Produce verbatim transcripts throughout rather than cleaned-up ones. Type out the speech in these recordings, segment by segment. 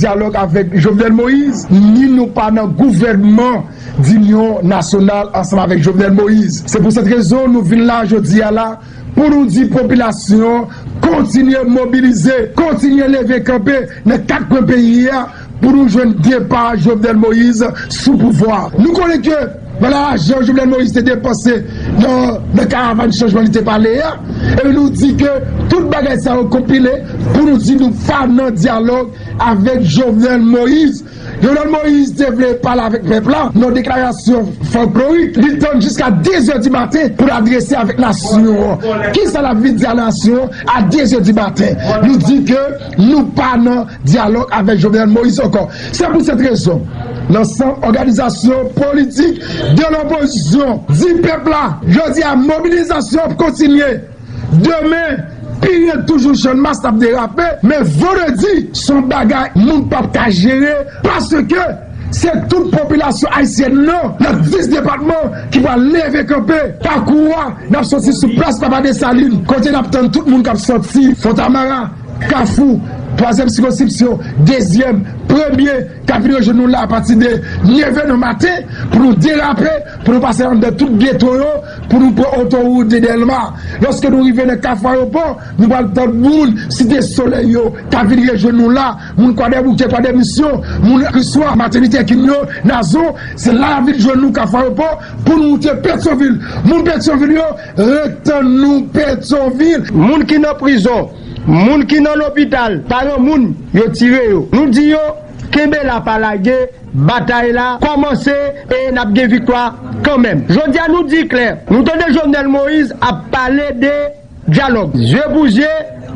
dyalòg avèk Jovenel Moïse, ni nou pa nan gouvènman dinyon nasyonal ansanm avèk Jovenel Moïse. Se pou sèt rezon nou vin la jodi a la pou nou di popilasyon kontinye mobilize, kontinye leve kanpe nan kat kwen peyi a pou nou jwenn depa Jovenel Moïse sou pouvwa. Nou konnen ke vwala lajan Jovenel Moïse te depanse nan, nan karavàn chanjman li te pale a, epi nou di ke tout bagay sa yo konpile pou nou di nou pa nan dyalòg avèk Jovenel Moïse. Jovenel Moïse te vle pale avèk pèp la nan deklarasyon fòklorik. Li tann jiska de zè di maten pou l adrese avèk nasyon an. Kisa l ap vin di a nasyon an a de zè di maten? Nou di ke nou pa nan dyalòg avèk Jovenel Moïse ankò. Se pou sèt rezon, lansanm òganizasyon politik de lopozisyon di pèp la, jodi a mobilizasyon ap kontinye. Demen, pi rèd toujou, Channmas ap derape, men vandredi, se yon bagay moun p ap ka jere, paske se tout popilasyon ayisyèn nan, nan dis depatman, ki pral leve kanpe. Pakou a, n ap soti sou plas Papa Desalin, kote n ap tann tout moun k ap soti Fontamara, Kafou, twazyèm sikonskripsyon, dezyèm, premye, k ap vin rejwenn nou la apati de neve nan maten pou nou derape, pou nou pase anndan tout geto yo, pou nou pran otowout de Dèlma. Lòske nou rive nan Kafou Ayewopò, nou pral tann moun Site Solèy yo k ap vin rejwenn nou la, moun Kwadèboukè, Kwadèmisyon, moun Kriswa, Matènite Kin yo, Nazon, se la y ap vin jwenn nou Kafou Ayewopò pou nou moute Petyonvil. Moun Petyonvil yo, ret tann nou Petyonvil. Moun ki nan prizon, moun ki nan lopital, paran moun yo tire yo. Nou di yo, kenbe la pa lage, batay la kòmanse e n ap gen viktwa kanmenm. Jodi a nou di klè, nou tande Jovenel Moïse ap pale de dyalòg, zye pou zye,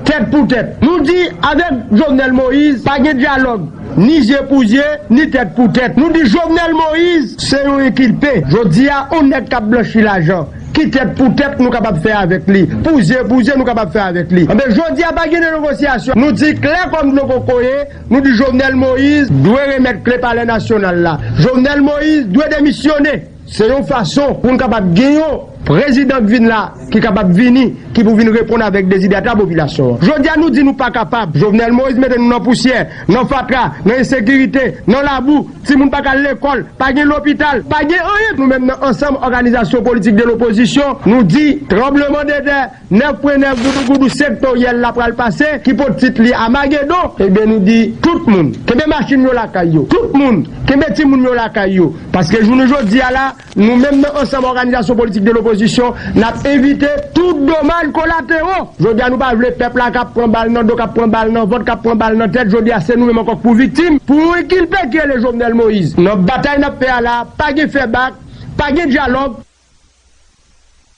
tèt pou tèt. Nou di avèk Jovenel Moïse, pa gen dyalòg, ni zye pou zye, ni tèt pou tèt. Nou di Jovenel Moïse se yon enkilpe. Jodi a, yon nèg k ap blanchi lajan. Ki tèt pou tèt nou kapab fè avèk li? Pou zye pou zye nou kapab fè avèk li. Anben, jodi a pa gen de negosyasyon. Nou di klè kòm dlo kokoye, nou di Jovenel Moïse dwe remèt kle palè nasyonal la. Jovenel Moïse dwe demisyone. Se yon fason pou n kapab gen yon prezidan k vin la, ki kapab vini, ki pou vin reponn avèk dezidrata popilasyon an. Jodi a nou di nou pa kapab. Jovenel Moïse mete nou nan pousyè, nan fatra, nan ensekirite, nan labou, timoun pa ka al lekòl, pa gen lopital, pa gen anyen. Nou menm nan ansanm òganizasyon politik de lopozisyon, nou di tranbleman de tè, nèf pwen nèf goudougoudou sektoryèl la pral pase, ki pot tit li Amagedon. Ebyen nou di tout moun, kenbe machin yo lakay yo. Tout moun, kenbe timoun yo lakay yo. Paske jounen jodi a la, nou menm nan ansanm òganizasyon politik de lopozisyon, n ap evite tout domaj kolatero. Jodi a nou pa vle pèp la k ap pran bal nan do, k ap pran bal nan vant, k ap pran bal nan tèt. Jodi a se nou menm ankò k pou viktim. Pou yon enkilpe ki rele Jovenel Moïse. Nan batay n ap fè a la, pa gen fè bak, pa gen dyalòg.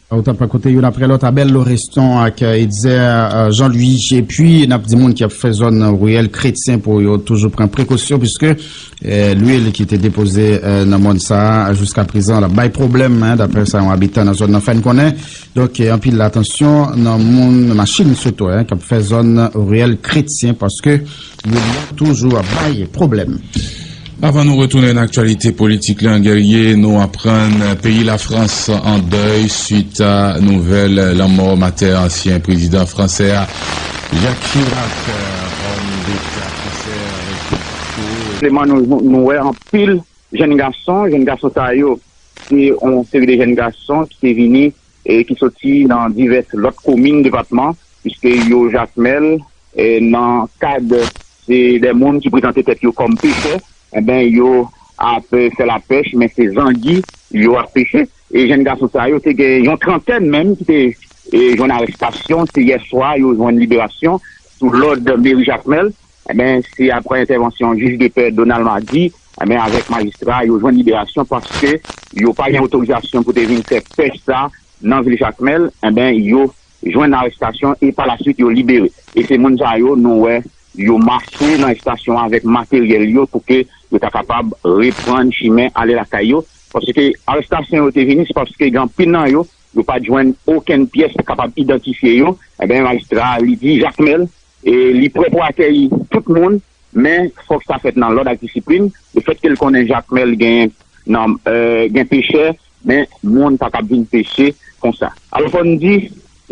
Ou t ap koute youn apre lòt, Abel Loreston ak, euh, Etzer, euh, Jean Louis. Epi n ap di moun ki ap fè zòn riyèl Kretyen pou yo toujou pran prekosyon, piske, euh, lwil ki te depoze, euh, nan mòn sa a, jiska prezan, l ap bay pwoblèm, en, daprè sa yon abitan nan zòn nan fè n konnen. Donk, euh, anpil atansyon nan moun, machin sitou, en, k ap fè zòn riyèl Kretyen, paske lwil la toujou ap bay pwoblèm. Avan nou retounen nan aktyalite politik lan, Guerrier, nou aprann peyi Lafrans an dèy swit a nouvèl lanmò matè ansyen prezidan fransè a, Jacques Chirac, òm deta fransè avèk Seleman nou, nou wè anpil jèn gason, jèn gason sa yo, se yon seri de jèn gason ki te vini e ki soti nan divès lòt komin depatman, piske yo Jakmèl, e nan kad se de moun ki prezante tèt yo kòm pechè, enben, yo ap fè lapèch, men se zangi yo ap peche. E jèn gason sa yo, te gen yon trantèn menm ki te, e, jwenn arestasyon, se yè swa yo jwenn liberasyon sou lòd meri Jakmèl. Enben, se aprè entèvansyon jij de pè Donald Mady, enben, avèk majistra, yo jwenn liberasyon paske yo pa gen otorizasyon pou te vin fè pèch sa nan vil Jakmèl, enben, yo jwenn arestasyon e pa la swit yo libere. E se moun sa yo, nou wè, yo mache nan estasyon an avèk materyèl yo pou ke yo ta kapab reprann chimen ale lakay yo. Paske arestasyon yo te vini, se paske gen anpil nan yo, yo pa t jwenn okenn pyès ki kapab idantifye yo. Enben, majistra a, li di Jakmèl, e li prè pou akèyi tout moun, men fòk sa fèt nan lòd ak disiplin. Lefètke l konnen Jakmèl gen, nan, euh, gen pechè, men moun pa t ap vin peche konsa. Alò, fò n di,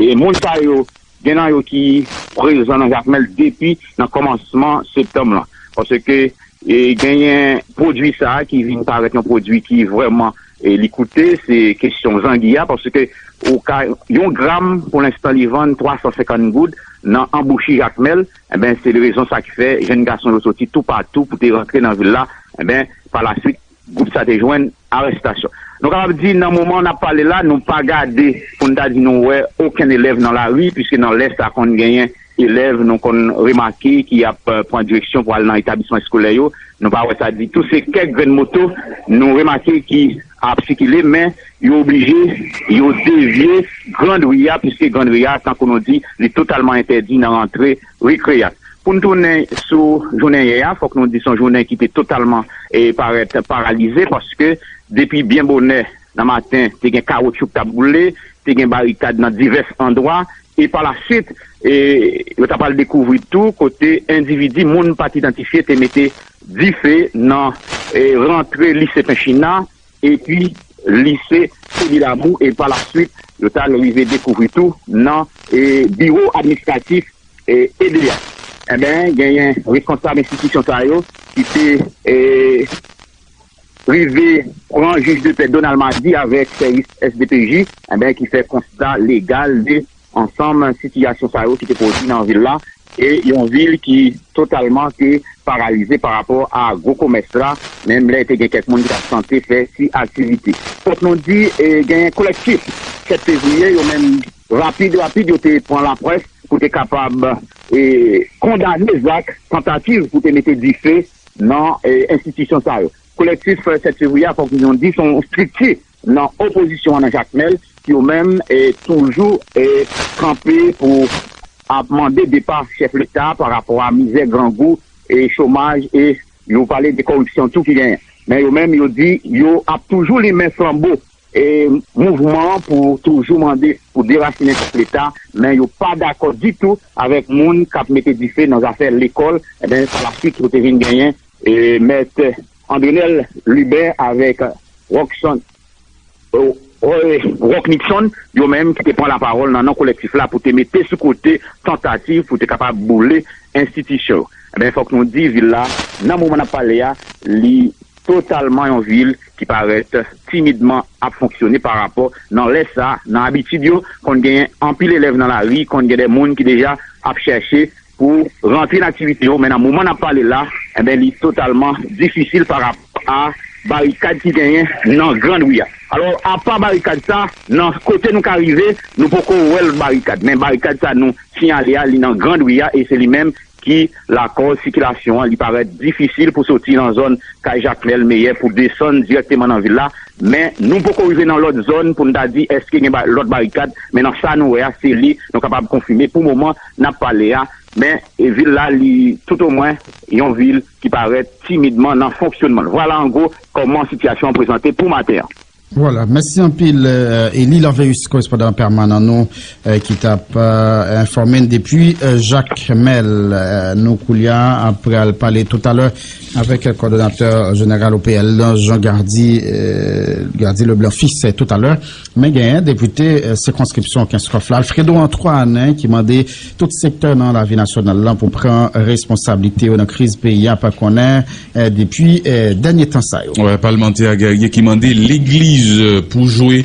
e moun sa yo, gen nan yo ki prezan nan Jakmèl depi nan kòmansman septanm lan. paske e genyen pwodui sa a ki vin parèt yon pwodui ki vrèman e li koute, se kesyon zangi a, paske ou ka, yon gram pou lenstan li vann twa san senkant goud nan anbouchi Jakmèl. Enben, se rezon sa ki fè jèn gason yo soti toupatou pou te rantre nan vil la. Enben, pa la swit, gwoup sa te jwenn arèstasyon. Nou kapab di nan moman n ap pale la, nou pa gade pou n ta di nou wè okenn elèv nan lari, piske nan lè sa konn genyen elèv nou konn remake ki ap eh, pran direksyon pou al nan etablisman eskolè yo. Nou pa wè sa ditou. Se kèk grenn moto nou remake ki ap sikile, men yo oblije, yo devye Grand Ri a, piske Grand Ri a, tankou nou di, li totalman entèdi nan rantre rekreyat. Pou n tounen sou jounen yè a, fòk nou di se yon jounen ki te totalman e, parèt paralize, paske depi byen bonè nan maten, te gen kawotchou k t ap boule, te gen barikad nan divès andwa, e pa la swit, e, yo ta pral dekouvri tou kote endividi moun pa t idantifye te mete dife nan e, rantre lise Penchina epi lise Selilamou, e pa la swit, yo ta rive dekouvri tou nan e, biwo administratif e, E D A. Enben, genyen responsab enstitisyon sa yo ki te e, rive pran jij de pè Donald Mardy avèk sèvis S D P J, enben, ki fè konsta legal de ansanm sitiyasyon sa yo ki te pwodui nan vil la, e yon vil ki totalman te paralize pa rapò a gwo komès la, menm lè te gen kèk moun ki t ap tante fè ti aktivite. Fòk nou di, e, genyen kolektif sèt fevriye, yo menm rapid, rapid, yo te pran laprès pou te kapab e, kondane zak tantativ pou te mete dife nan e, enstitisyon sa yo. Kolektif sèt fevriye a, fòk nou di, se yon estrikti nan opozisyon an nan Jakmèl, ki yo menm e, toujou e, kanpe pou ap mande depa chèf Leta pa rapò a mizè, grangou, e, chomaj, e yo pale de kòripsyon tou ki genyen. Men yo menm, yo di, yo ap toujou limen flanbo e, mouvman an pou toujou mande pou derasinen chèf Leta, men yo pa dakò ditou avèk moun k ap mete dife nan zafè lekòl. Enben, pa la swit, yo te vin genyen e, mèt Andrenel Lubert avèk Rockson, e, Roy, Rock Nixon, yo menm ki te pran lapawòl nan non kolektif la pou te mete sou kote tantativ pou te kapab boule enstitisyon yo. Enben, fòk nou di vil la, nan moman n ap pale a, li totalman yon vil ki parèt timidman ap fonksyone pa rapò nan lè sa, nan abitid yo, konn genyen anpil elèv nan lari, konn gen de moun ki deja ap chèche pou rantre nan aktivite yo, men nan moman n ap pale la, enben, li totalman difisil pa rapò a barikad ki genyen nan Grand Ri a. Alò, apa barikad sa, nan kote nou ka rive, nou poko wè lòt barikad. Men barikad sa nou siyale a, li nan Grand Ri a, e se li menm ki lakòz sikilasyon an, li parèt difisil pou soti nan zòn Kay Jakmèl Meyè pou desann dirèkteman nan vil la. Men nou poko rive nan lòt zòn pou n ta di èske gen ba- lòt barikad, men nan sa nou wè a, se li nou kapab konfime pou moman n ap pale a. Men e, vil la, li toutomwen yon vil ki parèt timidman nan fonksyonman l. Vwala an gwo kòman sitiyasyon an prezante pou maten an. Vwala, mèsi anpil, eh, Eli Laveus, korespondan pèmanan nou, eh, ki t ap eh, enfòme n depi eh, Jakmèl. Eh, nou koulye a ap pral pale toutalè avèk kòdonatè jeneral O P L, Jean Gardy, eh, Gardy Leblanc Fils, eh, toutalè. Men genyen depite eh, sikonskripsyon Kenskòf la, Alfredo Antoine, eh, ki mande tout sektè nan lavi nasyonal lan pou pran responsablite yo nan kriz peyi a pa konnen eh, depi eh, dènye tan sa yo. Wè, palmantè a Guerrier ki mande legliz eh, pou jwe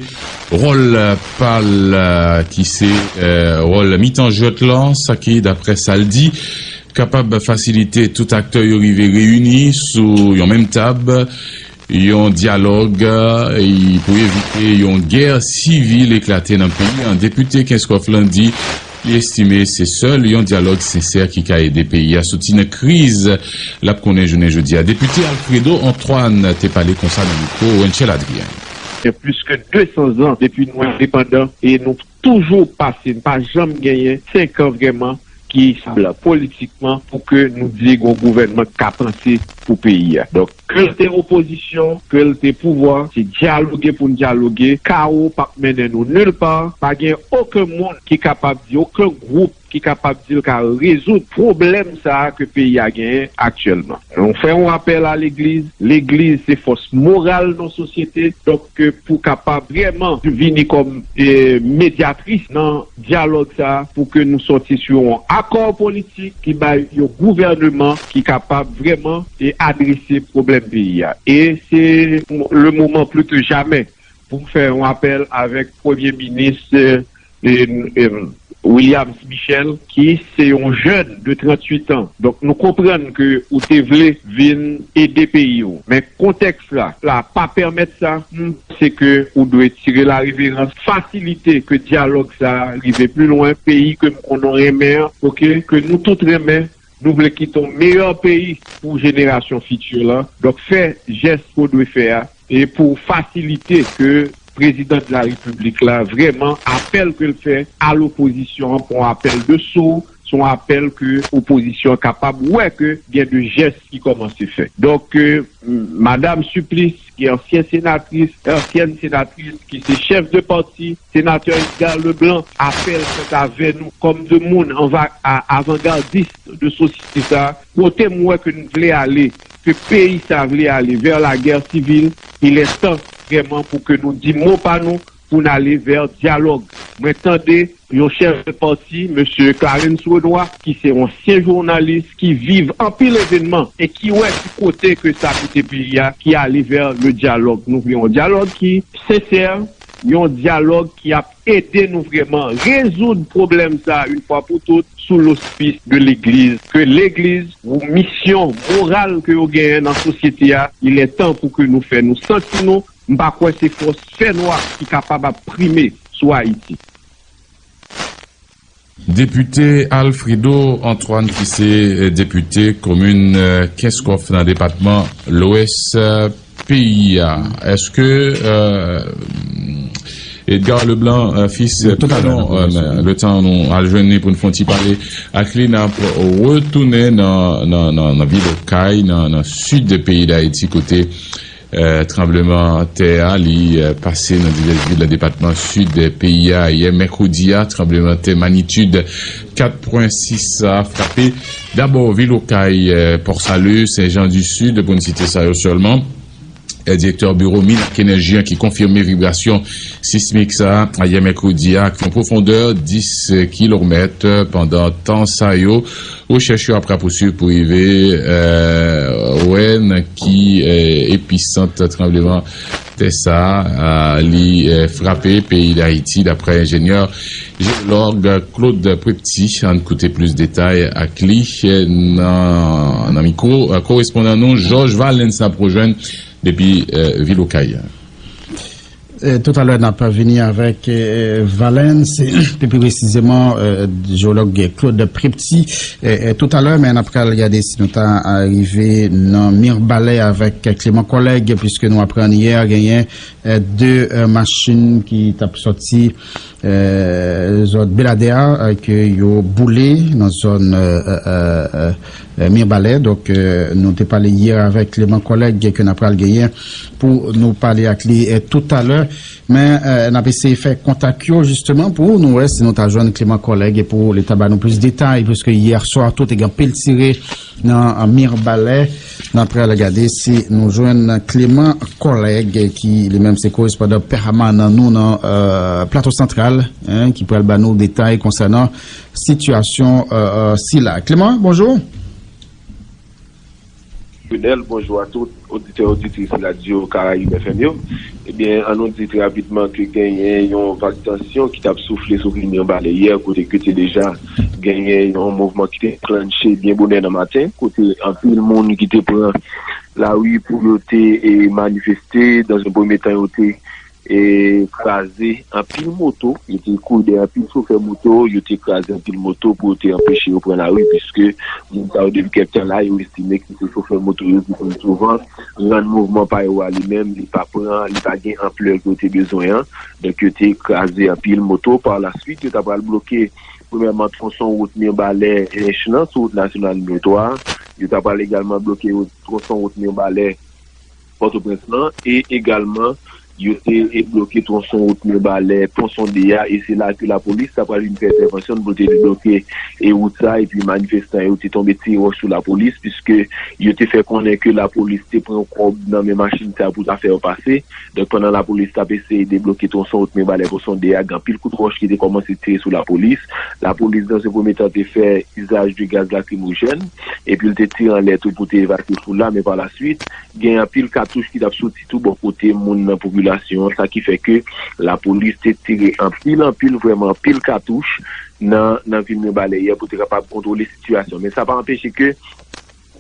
wòl eh, pa l eh, ki se eh, wòl mitan jwèt lan, sa ki, daprè sa l di, kapab fasilite tout aktè yo rive reyini sou yon menm tab, yon dyalòg eh, pou evite yon gè sivil eklate nan peyi an. Depite Kenskòf lan di li estime se sèl yon dyalòg sensè ki ka ede peyi a soti nan kriz l ap konnen jounen jodi a. Depite Alfredo Antoine te pale konsa nan mikwo Wenchel Adrien. Gen plis ke de san zan depi nou endepandan e nou toujou pase, n pa janm genyen senk an vrèman ki estab politikman pou ke nou di gen yon gouvènman k ka panse pou peyi a. Donk, ke l te opozisyon, ke l te pouvwa, se dyaloge pou n dyaloge. Kawo p ap mennen nou nil pa. Pa gen okenn moun ki kapab di, okenn gwoup ki kapab di l ka rezoud pwoblèm sa a ke peyi a genyen aktyèlman. Nou fè yon apèl a legliz. Legliz se fòs moral nan sosyete. Donk, ke pou kapab vrèman vini kòm, e, medyatris nan dyalòg sa a, pou ke nou sòti sou yon akò politik ki bay yon gouvèneman ki kapab vrèman, e, adrese pwoblèm peyi a. E se le moman pli ke jamè pou m fè yon apèl avèk Premye Minis, e, e, e, Williams Michel, ki se yon jèn de tranntuit an. Donk, nou konprann ke ou te vle vin ede peyi w. Men kontèks la, la pa pèmèt sa. M panse ke ou dwe tire la reverans, fasilite ke dyalòg sa a rive pli lwen, peyi ke m konnen w renmen an, oke, ke nou tout renmen, nou vle kite yon meyè peyi pou jenerasyon fiti lan. Donk, fè jès ke w dwe fè a, e pou fasilite ke prezidan de la repiblik la, vrèman, apèl ke l fè a lopozisyon an, pou yon apèl de so, se yon apèl ke opozisyon an kapab wè ke gen de jès ki kòmanse fèt. Donk, ke, m, Madam Supplice, ki ansyen senatris, ansyèn senatris, ki se chèf de pati, senatè Edgar Leblanc, apèl fèt avè nou kòm de moun anva-, a-, avangadis de sosyete sa a, kote m wè ke n vle ale, ke peyi sa a vle ale, vers la guerre civile, il est temps vrèman pou ke nou di mo pa nou, pou n ale vè dyalòg. Mwen tande yon chèf de pati, mesye Clarens Renois, ki se yon ansyen jounalis, ki viv anpil evènman e ki wè ki kote ke sa pote peyi a, ki ale vè le dyalòg. Nou vle yon dyalòg ki sensè, yon dyalòg ki ap ede nou vrèman rezoud pwoblèm sa a, yon fwa pou tout, sou lospis de legliz. Ke legliz, ou misyon moral ke yo genyen nan sosyete a, il est temps pou ke nou fè nou santi nou. M pa kwè se fòs fènwa ki kapab ap prime sou Ayiti. Depite Alfredo Antoine, ki se, eh, depite komin, eh, Kenskòf nan depatman Lwès, eh, peyi a. Èske, eh, Edgar Leblanc, eh, Fils, eh, Tout à l'heure, non, eh, letan nou al jwenn li pou n fè yon ti pale ak li, n ap retounen nan, nan, nan, nan vil Okay, nan, nan sid peyi Dayiti, kote eh, tranbleman tè a, li, eh, pase nan divès vil nan depatman sid peyi a. Yè mèkredi a, tranbleman tè magnitid kat pwen sis sa frape dabò vil Okay, eh, Port Salut, Saint-Jean du Sud, pou n site sa yo sèlman. Eh, direktè biwo min ak enèji an ki konfime vibrasyon sismik sa a yè mèkredi a, ak yon pwofondè dis kilomèt. Pandan tan sa yo, rechèch yo ap rapousuiv pou rive, eh, wè nan ki, eh, episant tranbleman tè sa a, eh, li, eh, frape peyi Dayiti, daprè enjenyè jeyològ Claude Prepti. Ann koute plis detay ak li, eh, nan, nan mikwo, eh, korespondan nou Georges Valens n ap rejwenn depi, eh, vil Okay. Eh, toutalè, n ap vini avèk, eh, Valens, pi, pi presizeman, eh, jewològ Claude Prepti, eh, eh, toutalè, men n ap pral gade si nou ta rive nan Mibalè avèk Clément Collègue, piske nou aprann yè genyen, eh, de, eh, machin ki t ap sòti, eh, zòn Beladè a, eh, ke yo boule nan zòn, eh, eh, eh, eh, eh, Mibalè. Donk, eh, nou te pale yè avèk Clément Collègue ke n ap pral genyen pou nou pale ak li, eh, toutalè. Men, eh, n ap eseye fè kontak yo, jisteman, pou nou wè si nou ta jwenn Clément Collègue pou li ta ba nou plis detay, piske yè swa tou te gen anpil tire nan, eh, Mibalè. N ap pral gade si nou jwenn Clément Collègue, ki li menm se korespondan pèmanan nou nan, eh, Plato Santral, en, ki pral ba nou detay konsènan sitiyasyon, eh, eh, sila. Clément, bonjou. Fidèl, bonjou a tout oditè, oditris Radyo Karayib F M yo. Ebyen, an nou di trè rapidman ke genyen yon vag tansyon ki t ap soufle sou vil Mibalè yè, kote ke te deja genyen yon mouvman ki te klanche byen bonè nan maten, kote anpil moun ki te pran lari pou yo te, e, manifeste. Dans un premier temps, yo te, e, kraze anpil moto, yo te koude anpil chofè moto, yo te kraze anpil moto pou yo te anpeche yo pran lari, piske moun sa yo depi kèk tan la, yo estime ke se chofè moto yo ki konn souvan rann mouvman pa yo a li menm, li pa pran, li pa gen anplè ke yo te bezwen an. Donk, yo te kraze anpil moto. Pa la swit, yo ta pral bloke, premyèman, twonson wout Mibalè Ench lan sou wout nasyonal nimewo twa. Yo ta pral egalman bloke wout, twonson wout Mibalè Pòtoprens lan, e egalman, Yo te, e, bloke twonson wout Mibalè, Pon Sonde a, e se la ke lapolis ta pral vin fè entèvansyon pou te debloke, e, wout sa, epi manifestan yo te tonbe tire wòch sou lapolis, piske yo te fè konnen ke lapolis te pran kòb nan men machin sa pou ta fè yo pase. Donk, pandan lapolis t ap eseye debloke twonson wout Mibalè, Pon Sonde a, gen anpil kout wòch ki te kòmanse tire sou lapolis. Lapolis, dans un premier temps, te fè izaj de gaz lakrimojèn, epi l te tire anlè tou pou te evakye foul la, men pa la swit, gen anpil katouch ki t ap soti tou bò kote moun nan popilasyon an, sa ki fè ke lapolis te tire anpil, anpil, vrèman anpil katouch nan, nan vil Mibalè yè pou te kapab kontwole sitiyasyon. Men sa pa anpeche ke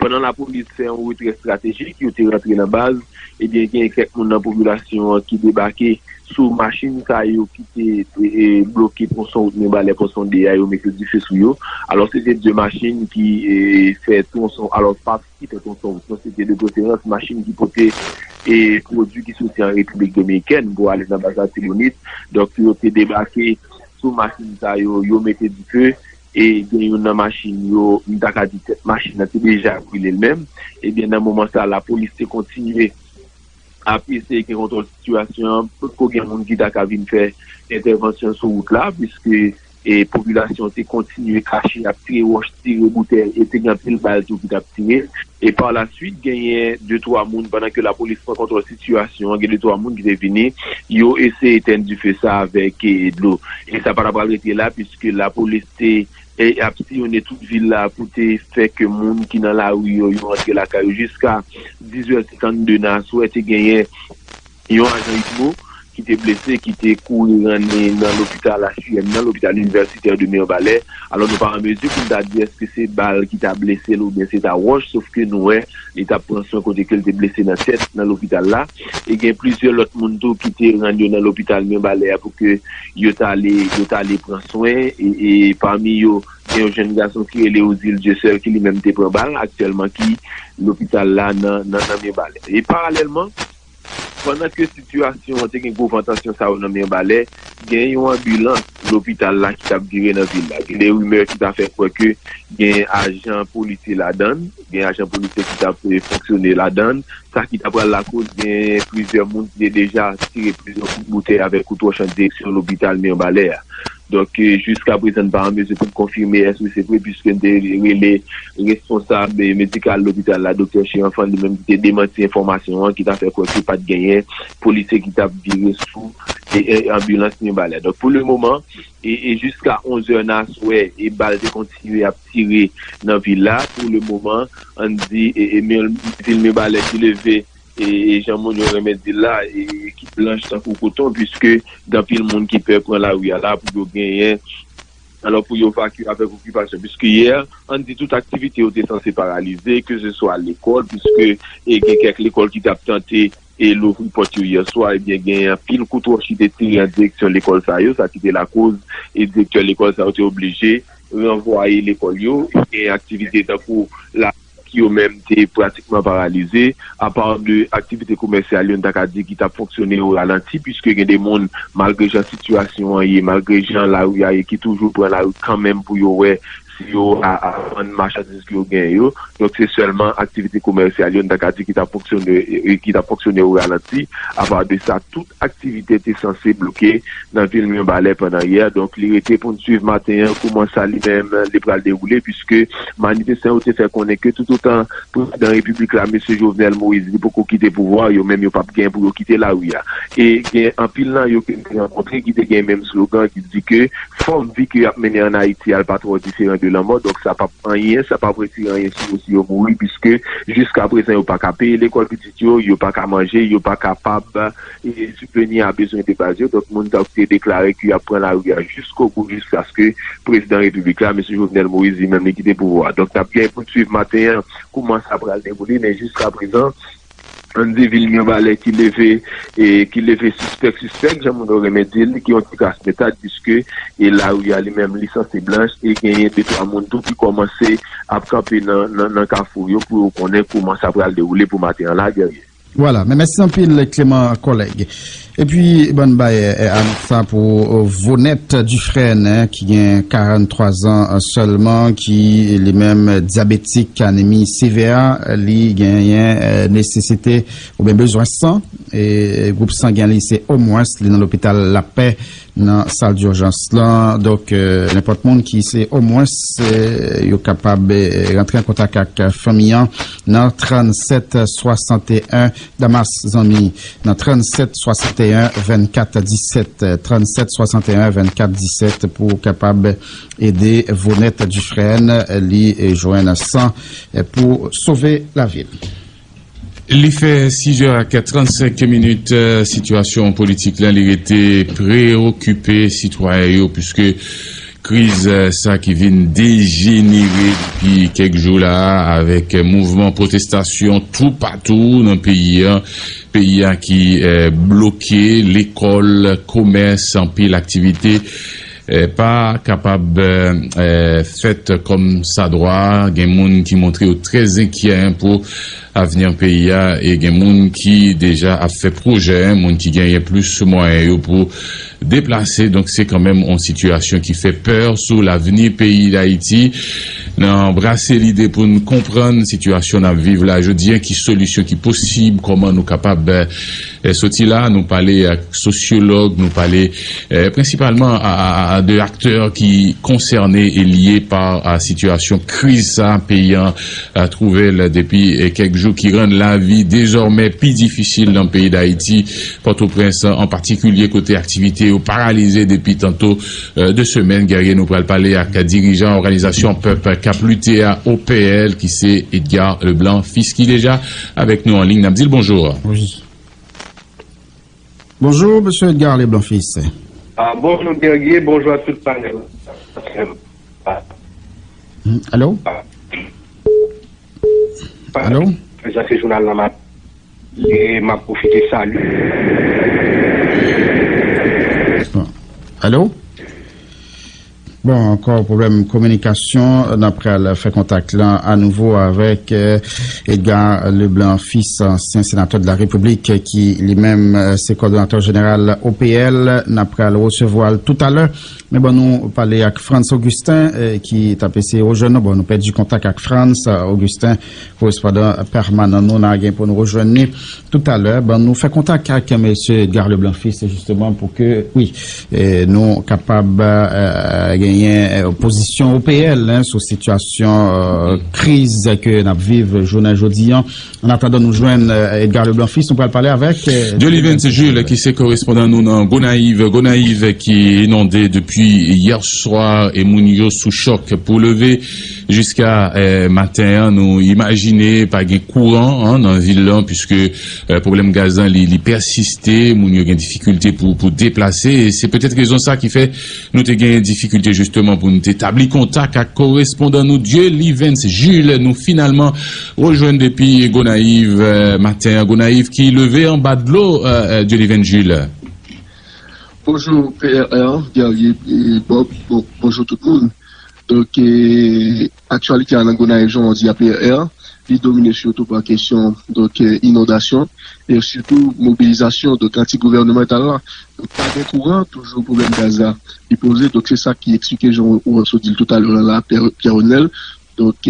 pandan lapolis fè yon retrè estratejik, yo te rantre nan baz, ebyen, gen kèk moun nan popilasyon an ki debake sou machin sa yo ki te, e, e, bloke twonson wout Mibalè, Pon Sonde a, yo mete dife sou yo. Alò, se te de machin ki, e, fè twonson, alò, pa ki fè twonson wout, non, se te de preferans machin ki pote, e, pwodui ki soti an Repiblik Dominikèn pou ale nan baz Latibonit. Donk, yo te debake sou machin sa yo, yo mete dife, e gen youn nan machin yo, m ta ka di tèt machin nan te deja brile l menm. Ebyen, nan moman sa, lapolis te kontinye ap eseye gen kontwòl sitiyasyon an, potko gen moun ki ta ka vin fè entèvansyon sou wout la, piske, e, popilasyon te kontinye kache, ap tire wòch, tire boutèy, e te gen anpil bal tou ki t ap tire. E pa la swit, genyen de twa moun, pandan ke lapolis pran kontwòl sitiyasyon an, gen de twa moun ki te vini, yo eseye etèn dife sa avèk, e, dlo. E sa pa t ap pral rete la, piske lapolis te, e, ap siyonnen tout vil la pou te fè ke moun ki nan lari yo, yo rantre lakay yo. Jiska diz è senkannde nan aswè, te genyen yon ajan UDMO ki te blese, ki te kouri ranni nan lopital H U M nan, lopital inivèsitè de Mibalè. Alò, nou pa an mezi pou n ta di èske se bal ki ta blese l oubyen se ta wòch, sof ke nou wè li t ap pran swen kote ke l te blese nan tèt, nan lopital la. E gen plizyè lòt moun tou ki te rann yo nan lopital Mibalè a pou ke yo t ale, yo t ale pran swen. E, e pami yo, gen yon jèn gason ki rele Odile Dieuseul ki li menm te pran bal, aktyèlman ki lopital la nan, nan, nan Mibalè. E paralèlman, pandan ke sitiyasyon an te gen gwo van tansyon sa yo nan Mibalè, gen yon anbilans lopital la ki t ap vire nan vil la. Gen de rimè ki ta fè kwè ke gen ajan polisye ladan l, gen ajan polisye ki t ap, e, fonksyone ladan l, sa ki ta pral lakoz gen plizyè moun ki te deja tire plizyè kout boutèy avèk kout wòch an direksyon lopital Mibalè a. Donk, e, jiska prezan, n pa an mezi pou n konfime èske se vre, piske n te rele responsab, e, medikal lopital la, doktè Cheranfan, li menm ki te demanti enfòmasyon an, ki ta fè kwè ke pa t genyen polisye ki t ap vire sou, e, e, anbilans Mibalè. Donk, pou le moman, e, e jiska onz è nan aswè, e bal te kontinye ap tire nan vil la. Pou le moman, ann di, e, e, men, vil Mibalè ki leve, e, e jan moun yo renmen di l la, e ki blanch tankou koton, piske gen anpil moun ki pè pran lari a la pou yo genyen, alò, pou yo vakye avèk okipasyon, piske yè, ann di tout aktivite yo te sanse paralize, ke se swa lekòl, piske, e, gen kèk lekòl ki t ap tante, e, louvri pòt yo yè swa, ebyen, gen anpil kout wòch ki te tire an direksyon lekòl sa yo, sa ki te lakoz, e, direktè lekòl sa yo te oblije ranvwaye lekòl yo, e gen aktivite tankou la ki yo menm te pratikman paralize, apa de aktivite komèsyal yo, n ta ka di ki t ap fonksyone o ralanti, piske gen de moun, malgre jan sitiyasyon an ye, malgre jan lari a ye, ki toujou pran lari kanmenm pou yo wè si yo a, a vann machandiz ke yo genyen yo. Donk, se sèlman aktivite komèsyal yo, n ta ka di ki t ap fonksyone, e, ki t ap fonksyone o ralanti. Apa de sa, tout aktivite te sanse bloke nan vil Mibalè pandan yè. Donk, li rete pou n swiv maten an kouman sa li menm li pral dewoule, piske manifestan yo te fè konnen ke toutotan prezidan repiblik la, mesye Jovenel Moïse, li poko kite pouvwa, yo menm yo p ap gen pou yo kite lari a. E gen anpil nan yo ke m te rankontre ki te gen menm slogan ki di ke fòm vi ke y ap mennen ann Ayiti a, l pa twò diferan de lanmò. Donk, sa p ap anyen, sa p ap retire anyen sou yo si yo mouri, piske jiska prezan, yo pa ka peye lekòl pitit yo, yo pa ka manje, yo pa kapab, e, sibveni a bezwen de baz yo. Donk, moun sa yo ki te deklare ke y ap pran lari a jiskobou, jiskaske prezidan repiblik la, mesye Jovenel Moïse, li menm li kite pouvwa a. Donk, n ap gen pou n swiv maten an kouman sa pral dewoule, men jiska prezan, ann di vil Mibalè ki leve, e, ki leve sispèk, sispèk, jan moun yo renmen di l, ki yon ti kras metad, piske, e, lari a li menm, li sanse blanch, e genyen de twa moun tou ki kòmanse ap kanpe nan, nan, nan kafou yo pou yo konnen kouman sa pral dewoule pou maten an la, Guerrier. Vwala, men mèsi anpil Clément, kòlèg. Epi, bann bay anons sa pou Vonette Dufresne, ki gen karant twa zan sèlman, ki li menm dyabetik, anemi sevè, li genyen nesesite oubyen bezwen san. E gwoup sangen li se O mwens, li nan lopital Lapè nan sal dijans lan. Donk, nenpòt moun ki se O mwens, yo kapab rantre an kontak ak fanmi an nan trannset swasanteyen, Damas, zanmi, nan trannset swasanteyen vennkat disèt, trannset swasanteyen vennkat disèt, pou w kapab ede Vonette Dufresne, li jwenn san pou sove lavi l. Li fè sis è ak trannsenk minit. Sitiyasyon politik la, li rete preokipe sitwayen yo, piske kriz sa ki vin dejenere depi kèk jou la, avèk mouvman pwotestasyon toupatou nan peyi a, peyi a ki bloke, lekòl, komès, anpil aktivite pa kapab fèt kòmsadwa. Gen moun ki montre yo trè enkyè pou avni peyi a, e gen moun ki deja ap fè pwojè, moun ki genyen plis mwayen yo pou deplase. Donk, se kanmenm yon sitiyasyon ki fè pè sou lavni peyi Dayiti. N a brase lide pou n konprann sitiyasyon n ap viv la jodi a, ki solisyon ki posib, kòman nou kapab soti la. Nou pale ak sosyològ, nou pale prensipalman a de aktè ki konsène e lye pa sitiyasyon kriz sa peyi an twouve l depi kèk jou, ki rann lavi dezòmè pi difisil nan peyi Dayiti, Pòtoprens an patikilye, kote aktivite yo paralize depi tanto de semèn. Guerrier, nou pral pale ak dirijan òganizasyon Pèp k ap lite a, O P L, ki se Edgar Leblanc Fils, ki deja avèk nou an liy. N ap di l bonjou. Bonjou, mesye Edgar Leblanc Fils. Ah, bonjou, Guerrier. Bonjou a tout panèl. Alo? Alo? Prezante jounal nan maten. E m ap pwofite salye. Alo? Bon, ankò pwoblèm kominikasyon. N ap pral fè kontak lan anouvo avèk Edgar Leblanc Fils, ansyen senatè de la Repiblik, ki li menm se kòdonatè jeneral O P L. N ap pral resevwa l toutalè. Men bon, nou pale ak Frantz Augustin, ki t ap eseye rejwenn nou. Bon, nou pèdi kontak ak Frantz Augustin, korespondan pèmanan nou, n a gen pou nou rejwenn li toutalè. Bon, nou fè kontak ak mesye Edgar Leblanc Fils, jisteman, pou ke, wi, nou kapab genyen pozisyon O P L sou sitiyasyon kriz ke n ap viv jounen jodi an. An atandan nou jwenn Edgar Leblanc Fils, nou pral pale avèk Diolivens Jules, ki se korespondan nou nan Gonayiv. Gonayiv ki inonde depi yè swa, e moun yo sou chòk. Pou leve jiska maten an, nou imajine pa gen kouran nan vil lan, piske pwoblèm gaz lan, li, li pèsiste, moun yo gen difikilte pou, pou deplase. E se petèt rezon sa ki fè nou te gen difikilte jisteman pou nou te tabli kontak ak korespondan nou Diolivens Jules. Nou finalman rejwenn depi Gonayiv maten an. Gonayiv ki leve anba dlo, Diolivens Jules. Bonjou P R R, Guerrier e Bob. Bon, bonjou tout moun. Donk, aktyalite a nan Gonayiv, jan w di a, P R R, li domine sitou pa kesyon, donk, inondasyon e sitou mobilizasyon, donk, anti-gouvènemantal la. Donk, pa gen kouran, toujou pwoblèm gaz la li poze. Donk, se sa ki eksplike, jan ou sot di l toutalè la, Pierre Renel. Donk,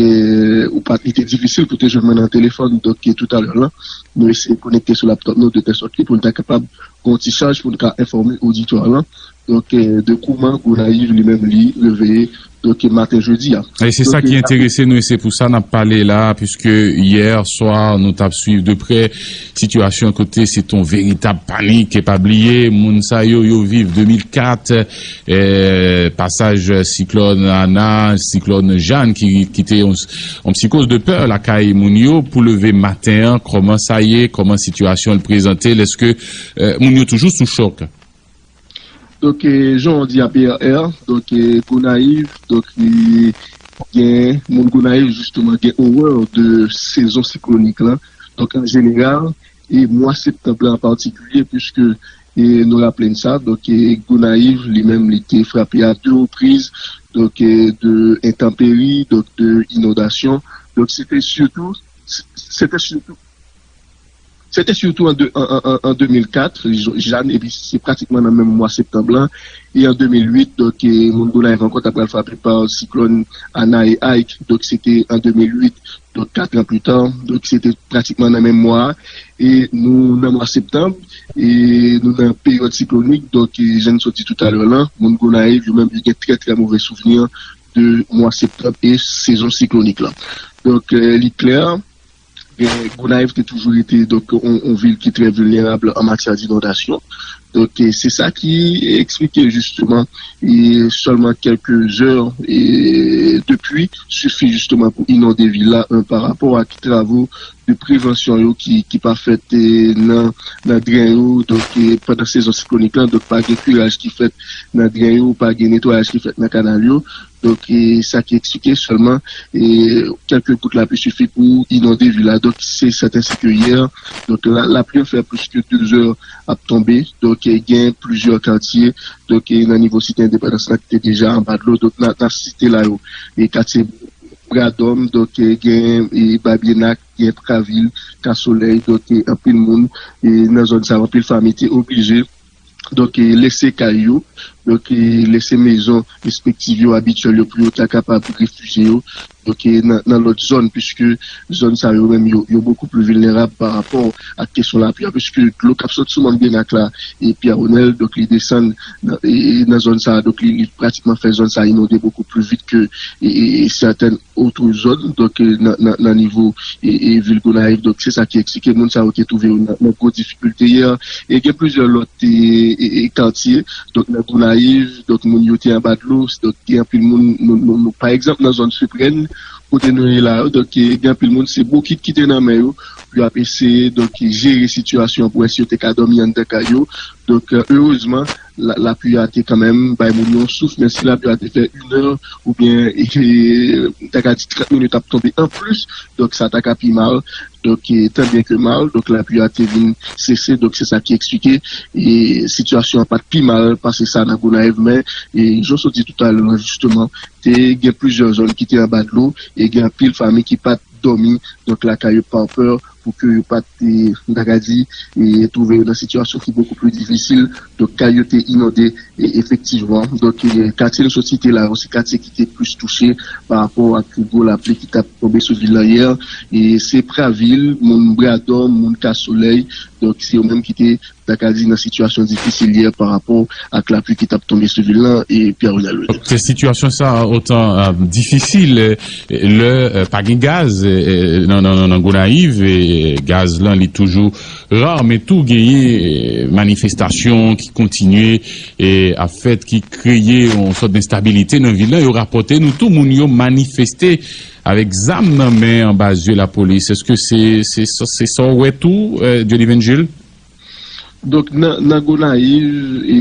ou pa, li te difisil pou te jwenn mwen nan telefòn. Donk, toutalè la, nou eseye konekte sou laptop nou de tèl sòt ke pou n ta kapab gon ti chaj pou n ka enfòme oditwa lan, donk, de kouman Gonayiv li menm li reveye, donk, maten jodi a. E se sa ki enterese nou, e se pou sa n ap pale la, piske yè swa nou t ap swiv de prè sitiyasyon kote se t on veritab panik. E pa bliye, moun sa yo, yo viv de mil kat, pasaj siklòn Ana, siklòn Jeanne ki kite yon, yon psikoz de pè lakay moun yo. Pou leve maten an, kòman sa ye, kòman sitiyasyon l prezante l, èske moun yo toujou sou chòk? Donk, jan w di a, P R R, donk, Gonayiv, donk, gen moun Gonayiv, jisteman, gen orè de sezon siklonik lan. Donk, an jeneral, e mwa septanm lan an patikilye, piske, e nou raple n sa, donk, Gonayiv, li menm, li te frape a de repriz, donk, de entanperi, donk, de inondasyon. Donk, se te sitou, se te sitou, Se te sitou an, de, an, an, an, an de mil kat, jan, epi se pratikman nan menm mwa septanm lan. E an de mil uit, donk, e, moun Gonayiv ankò ta pral frape pa siklòn Ana e Ike. Donk, se te an de mil uit, donk, kat an pli ta. Donk, se te pratikman nan menm mwa a. E nou nan mwa septanm, e nou nan peryòd siklonik. Donk, e, jan n sot di toutalè lan, moun Gonayiv, yo menm, yo gen trè, trè move souvni de mwa septanm e sezon siklonik lan. Donk, e, li klè, Gonayiv te toujou rete, donk, yon, yon vil ki trè vilnerab an matyè dinondasyon. Donk, e, se sa ki eksplike jisteman, e, sèlman kèlke zè, e, de pli sifi jisteman pou inonde vil la, e, pa rapò ak travo de prevansyon yo ki, ki pa fèt, e, nan, nan dren yo. Donk, e, pandan sezon siklonik lan, donk, pa gen kiraj ki fèt nan dren yo, pa gen netwayaj ki fèt nan kanal yo. Donk, e, sa ki eksplike sèlman, e, kèlke gout lapli sifi pou inonde vil la. Donk, se sèten si ke yè, donk, la, lapli an fè plis ke de zè ap tonbe. Donk, e, gen plizyè katye, donk, e, nan nivo Site Endepandans lan ki te deja anba dlo. Donk, n a, n a site la yo, e, katye Bradòm, donk, e, gen, e, Babyenak, gen Kavil, Ka Solèy, donk, e, anpil moun, e, nan zòn sa yo, anpil fanmi te oblije, donk, e, lese kay yo, donk, e, lese mezon respektif yo, abityèl yo, pou yo ta kapab refijye yo, donk, e, nan, nan lòt zòn, piske zòn sa yo menm, yo, yo bokou pli vilnerab pa rapò ak kesyon lapli a, piske dlo k ap sot sou Mòn Byenak la, e Pyè Wonèl, donk, li desann nan, e, e, nan zòn sa a, donk, li, li pratikman fè zòn sa a inonde bokou pli vit ke, e, e, e sètèn oto zòn, donk, e, nan, nan, nan nivo, e, e, vil Gonayiv. Donk, se sa ki eksplike moun sa yo te twouve yo nan, nan gwo difikilte yè. E gen plizyè lòt, e, e, e, katye, donk, nan Gonayiv, donk, moun yo te anba dlo, donk, gen anpil moun, nou, nou, nou, pa egzanp, nan zòn Seprèn, kote nou ye la yo, donk, e, gen anpil moun, se bokit ki te nan men yo, pou y ap eseye, donk, jere sitiyasyon an pou wè si yo te ka dòmi anndan kay yo. Donk, e, erezman, la, lapli a te kanmenm bay moun yo yon souf, men si lapli a te fè inè oubyen, e, m ta ka di trant minit ap tonbe anplis, donk sa ta ka pi mal. Donk, e, tan byen ke mal, donk lapli a te vin sese, donk se sa ki eksplike, e, sitiyasyon an pa t pi mal pase sa nan Gonayiv, men, e, jan w sot di toutalè lan, jisteman, te gen plizyè zòn ki te anba dlo, e gen anpil fanmi ki pa t dòmi, donk lakay yo pa pè, pou ke yo pa t, e, m ta ka di, e, twouve yo nan sitiyasyon ki bokou pli difisil. Donk, kay yo te inonde, e, efektivman. Donk, e, katye nou sot site la yo, se katye ki te plis touche pa rapò ak gwo lapli ki t ap tonbe sou vil lan yè. E se Pravil, moun Bradòm, moun Ka Solèy. Donk, se yo menm ki te, m ta ka di, nan sitiyasyon difisil yè pa rapò ak lapli ki t ap tonbe sou vil lan, e Pierre Renel Wilner. Donk, sitiyasyon sa a otan, e, difisil, e, lè, e, pa gen gaz, e, e, nan, nan, nan, nan Gonayiv, e, e, gaz lan, li toujou ra, men tou genyen, e, manifestasyon ki kontinye, e, ap fèt, ki kreye yon sòt denstabilite nan vil lan. Yo rapòte nou tou moun yo manifeste avèk zam nan men anba zye lapolis. Èske se, se, se, se sa w wè tou, e, Dieuliven Jules? Donk, nan, nan Gonayiv, e,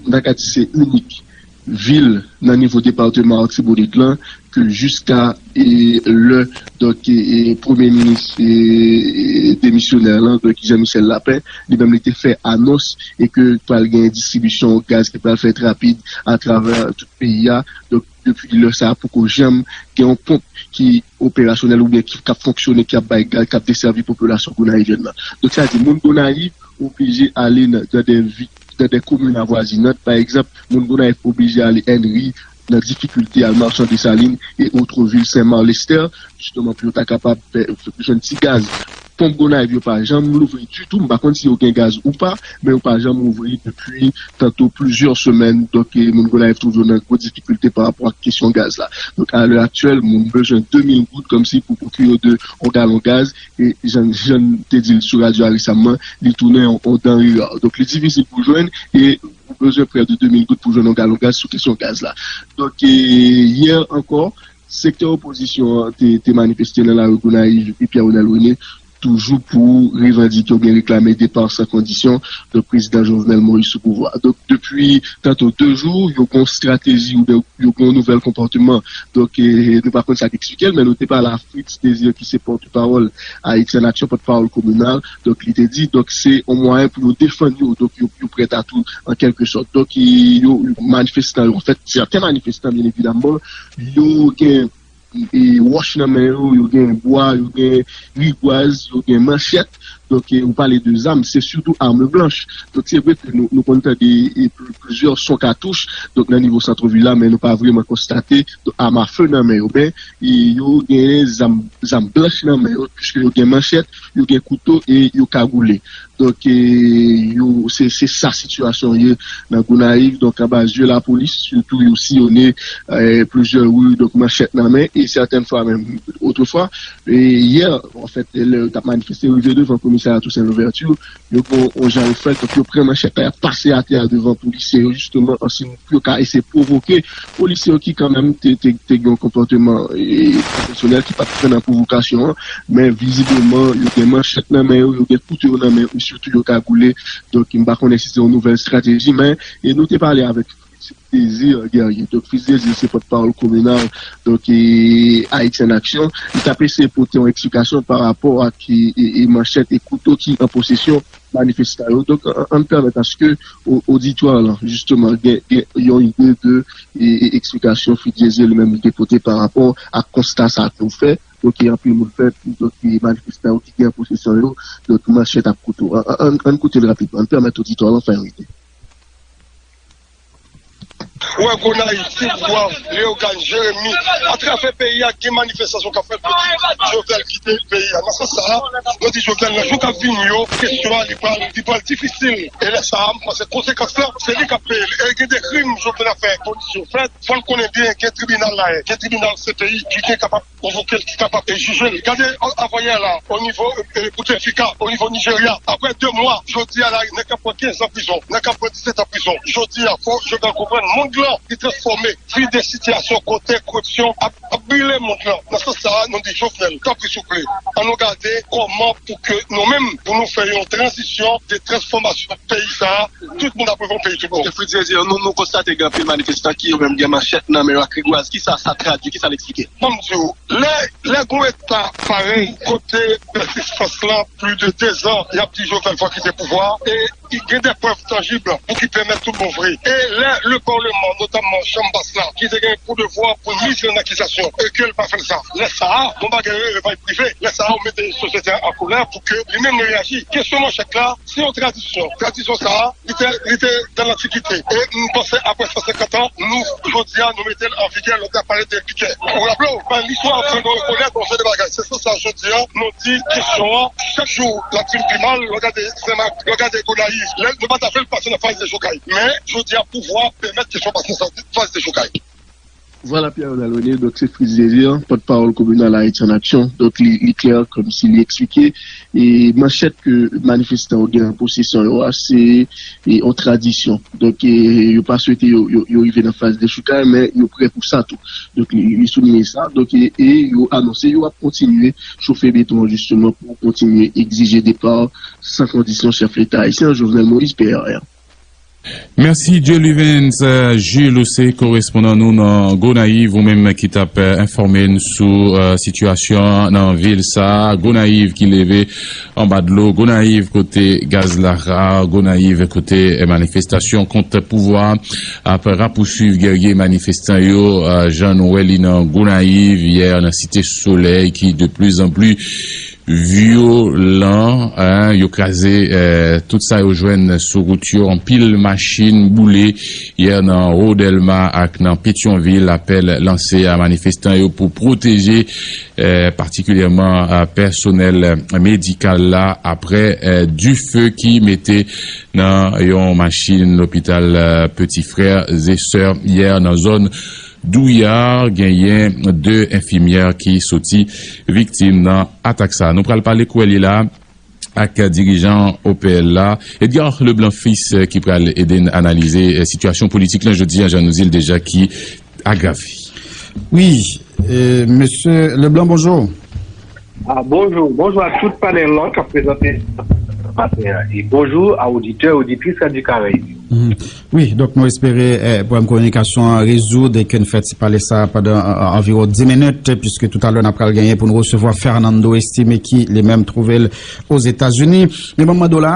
m ta ka di se inik vil nan nivo depatman Latibonit lan ke jiska, e, lè, donk, e, e, premye minis, e, e, demisyonè lan, donk, Jean Michel Lapin, li menm li te fè anons e ke pral gen distribisyon gaz ki pral fèt rapid atravè tout peyi a. Donk, depi lè sa a, poko janm gen yon ponp ki operasyonèl oubyen ki, k ap fonksyone, ki ap bay gaz, k ap desèvi popilasyon gonayivyèn nan. Donk, sa di, moun Gonayiv oblije ale nan, nan de vi-, nan de komin avwazinant. Pa egzanp, moun Gonayiv oblije ale Ènri, nan difikilte, al Machan Desalin e otrè vil, Sen Mak, Lestè, jisteman pou yo ta kapab fè, jwenn ti gaz. Ponp Gonayiv yo pa janm louvri ditou. M pa konn si yo gen gaz ou pa, men yo pa janm ouvri depi tanto plizyè semèn. Donk, e, moun Gonayiv twouve yo nan gwo difikilte pa rapò ak kesyon gaz la. Donk, a lè aktyèl, moun bezwen de mil goud kòmsi pou pwokire yo de yon galon gaz. E jan, jan n te di l sou radyo a resaman, li tounen yon, yon danre ra. Donk, li difisil pou jwenn e ou bezwen prè de de mil goud pou jwenn yon galon gaz sou kesyon gaz la. Donk, e, yè ankò, sektè opozisyon an te, te manifeste nan lari Gonayiv epi Pierre Renel Wilner, toujou pou revandike oubyen reklame depa san kondisyon, donk, prezidan Jovenel Moïse sou pouvwa. Donk, depi tanto de jou, yo gen yon estrateji oubyen yo gen yon nouvèl konpòteman. Donk, e, nou pa konn sa k eksplike l, men nou te pale a Fritz Désir, ki se pòtpawòl Haïti en Action, pòtpawòl kominal. Donk, li te di, donk, se yon mwayen pou yo defann yo. Donk, yo, yo prèt a tou, an kèlke sòt. Donk, e, yo, manifestan yo, anfèt, sèten manifestan, byen evidamman, yo gen, e, wòch nan men yo, yo gen bwa, yo gen rigwaz, yo gen manchèt. Donk, e, ou pale de zam, se sitou arme blanche. Donk, se vre ke nou, nou konn tande, e, pl- plizyè son katouch, donk, nan nivo santvil la, men nou pa vrèman konstate, donk, arme à feu nan men yo. Men, e, yo gen zam, zam blanch nan men yo, puiske yo gen manchèt, yo gen kouto e yo kagoule. Donk, e, yo, se, se sa sitiyasyon ye nan Gonayiv. Donk, anba zye lapolis, sitou yo siyone, e, plizyè ri, donk, manchèt nan men, e sètèn fwa menm, otrefwa, e, yè, anfèt, lè yo t ap manifeste, rive devan komisarya Toussaint Louverture, yo gon yon jan yo fè, donk, yo pran manchèt la, y ap pase atè a devan polisye yo, jisteman, an siy pou yo ka eseye pwovoke polisye yo ki kanmenm te, te, te gen yon konpòteman, e, pwofesyonèl ki pa t pran nan pwovokasyon an, men vizibleman, yo gen manchèt nan men yo, yo gen kouto yo nan men yo, e sitou yo kagoule. Donk, m pa konnen si se yon nouvèl estrateji, men, e nou te pale avèk Fritz Désir Guerrier. Donk, Fritz Désir, se pòtpawòl kominal, donk, e, Haïti en Action. Li t ap eseye pote yon eksplikasyon pa rapò ak, e, e, e manchèt e kouto ki an posesyon manifestan yo. Donk, an, an pèmèt aske o- oditwa lan, jisteman, gen, gen yon ide de, e, e, eksplikasyon Fritz Désir li menm li te pote pa rapò ak konsta sa ke w fè. Donk, e, anpil moun fè, donk, e, manifestan yo ki gen an posesyon yo, donk, manchèt ak kouto. An, an, an, ann koute l rapidman, ann pèmèt oditwa lan fè yon ide. Wè Gonayiv, Ti Bwa, Leyogàn, Jeremi, atravè peyi a, gen manifestasyon k ap fèt pou di Jovenel kite peyi a. Nan sans sa a, nou di Jovenel, nan jou k ap vini yo, kesyon an li pral, li pral difisil. E lè sa a, m panse konsekans lan, se li k ap peye l. E gen de krim Jovenel ap fè, kondisyon fèt, fò n konnen byen, gen tribinal la, gen tribinal C P I ki gen kapab konvoke l, ki kapab jije l. Gade avanyè la, o nivo Bouteflika, o nivo Nijerya, apre de mwa, jodi a la, nèg ap pran kenz an prizon, nèg ap pran disèt an prizon. Jodi a, fò Jovenel konprann, mond lan li transfòme, vi de sitiyasyon kote koripsyon ap, ap brile mond lan. Nan sans sa a, nou di Jovenel, tanpri souple, ann nou gade kòman pou ke nou menm, pou nou fè yon tranzisyon de transfòmasyon peyi sa a, tout moun ap viv yon peyi tout bon. Fritz Désir, nou, nou konstate gen anpil manifestan ki yo menm gen manchèt nan men yo ak rigwaz. Kisa sa tradui, kisa l eksplike? Ban m di w, lè, lè gon eta parèy kote pèsistans lan, plis de dezan, y ap di Jovenel fò kite pouvwa a, e gen de prèv tanjib pou ki pèmèt tout bon vre. E lè le Parlement, notamman Chanm Bas la, ki te gen pou devwa pou miz an akizasyon, e ke l pa fè l sa, lè sa a, gon bagay rele revay prive, lè sa a, ou mete sosyete a an kolè pou ke li menm li reyaji. Kesyon manchèt la, se yon tradisyon. Tradisyon sa a, li te, li te nan lantikite. E m panse apre san senkant an, nou, jodi a, nou mete l an vigè, lè w te ap pale de bikè. Ou raple w, men listwa aprann nou rekonèt yon seri de bagay. Se sou sa, jodi a, nou di kesyon an, chak jou, l ap vin pi mal, lè w gade Senmak, lè w gade Gonayiv, lè nou pa ta fè l pase nan faz de jokay. Men, jodi a, pouvwa pèmèt kesyon pase nan faz de jokay. Vwala, Pierre Ronald René, donk se Fritz Désir, pòtpawòl kominal Haïti en Action. Donk, li, li klè, kòmsi li eksplike, e manchèt ke manifestan yo gen an posesyon yo a, se, e, yon tradisyon. Donk, e, yo pa swete yo, yo, yo rive nan faz de chokay, men yo prè pou sa tou. Donk, li, li souliye sa. Donk, e, e yo anonse yo ap kontinye chofe beton an, jisteman, pou kontinye egzije depa san kondisyon chèf Leta ayisyen, Jovenel Moïse, P R R. Mèsi, Dieu Livens, euh, Jules, ou se korespondan nou nan Gonayiv, ou menm ki t ap, euh, enfòme n sou, euh, sitiyasyon an nan vil sa a, Gonayiv ki leve anba dlo, Gonayiv kote gaz la ra, Gonayiv kote, euh, manifestasyon kont pouvwa ap rapousuiv gèrye manifestan yo, euh, jan nou wè li nan Gonayiv yè nan Site Solèy ki de plus en plus vyolan, en, yo kraze, eh, tout sa yo jwenn sou wout yo, anpil machin boule yè nan Rodèlma ak nan Petyonvil. Apèl lanse a manifestan yo pou pwoteje, eh, patikilyèman, eh, pèsonèl medikal la apre, eh, dife ki mete nan yon machin lopital, eh, Petit Frères et Sœurs yè nan zòn Douyar. Genyen de enfimyè ki soti viktim nan atak sa. Nou pral pale kou li la ak dirijan O P L la, Edgar Leblanc Fils, ki pral ede n analize, eh, sitiyasyon politik lan jodi a, jan nou di l deja, ki agrave. Wi, eh, mesye Leblanc, bonjou. Ah, bonjou. Bonjou a tout panèl lan k ap prezante maten an. E bonjou a oditè, oditris Radyo Karayib yo. Mhm. Wi, donk nou espere eh, pwoblèm kominikasyon an rezoud e ke n fè ti pale sa pandan eh, anviwon dis minit, piske toutalè n ap pral genyen pou n resevwa Fernando Estime ki li menm twouve l Ozetazini. Men ban m mande w la,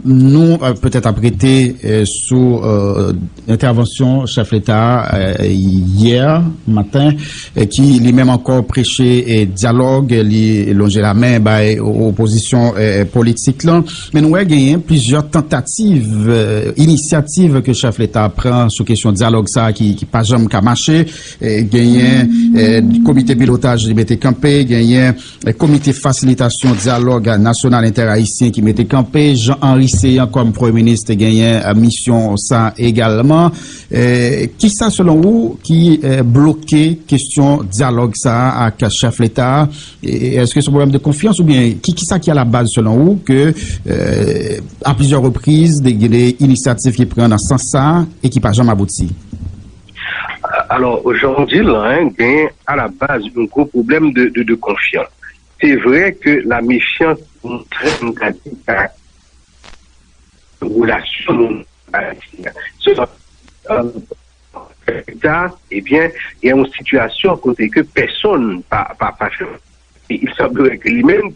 nou eh, petèt ap rete eh, sou eh, entèvansyon chèf Leta a eh, yè maten, eh, ki li menm ankò preche eh, dyalòg, li lonje lamen bay o- opozisyon eh, politik lan. Men nou wè genyen plizyè tantativ, eh, inisyativ ke chèf Leta pran sou kesyon dyalòg sa a ki, ki pa janm ka mache. Eh, genyen eh, komite pilotaj li mete kanpe, genyen eh, komite fasilitasyon dyalòg nasyonal entèrayisyen ki mete kanpe. Jean Henry Céant kòm premye minis te genyen eh, misyon sa egalman. Eh, kisa selon ou ki eh, bloke kesyon dyalòg sa a ak chèf Leta a? E, èske se yon pwoblèm de konfyans oubyen ki, kisa ki a la baz selon ou ke eh, a plizyè repriz de, de inisyativ ki pran nan sans sa a e ki pa janm abouti? Alò, jan w di l lan, gen a la baz yon gwo pwoblèm de, de, de konfyans. Se vre ke la mefyans montre, m ta di, a relasyon nou Ayiti a. Selon sa, ebyen, gen yon sitiyasyon kote ke pèsonn pa, pa, pa fè. Il semblerait que li menm,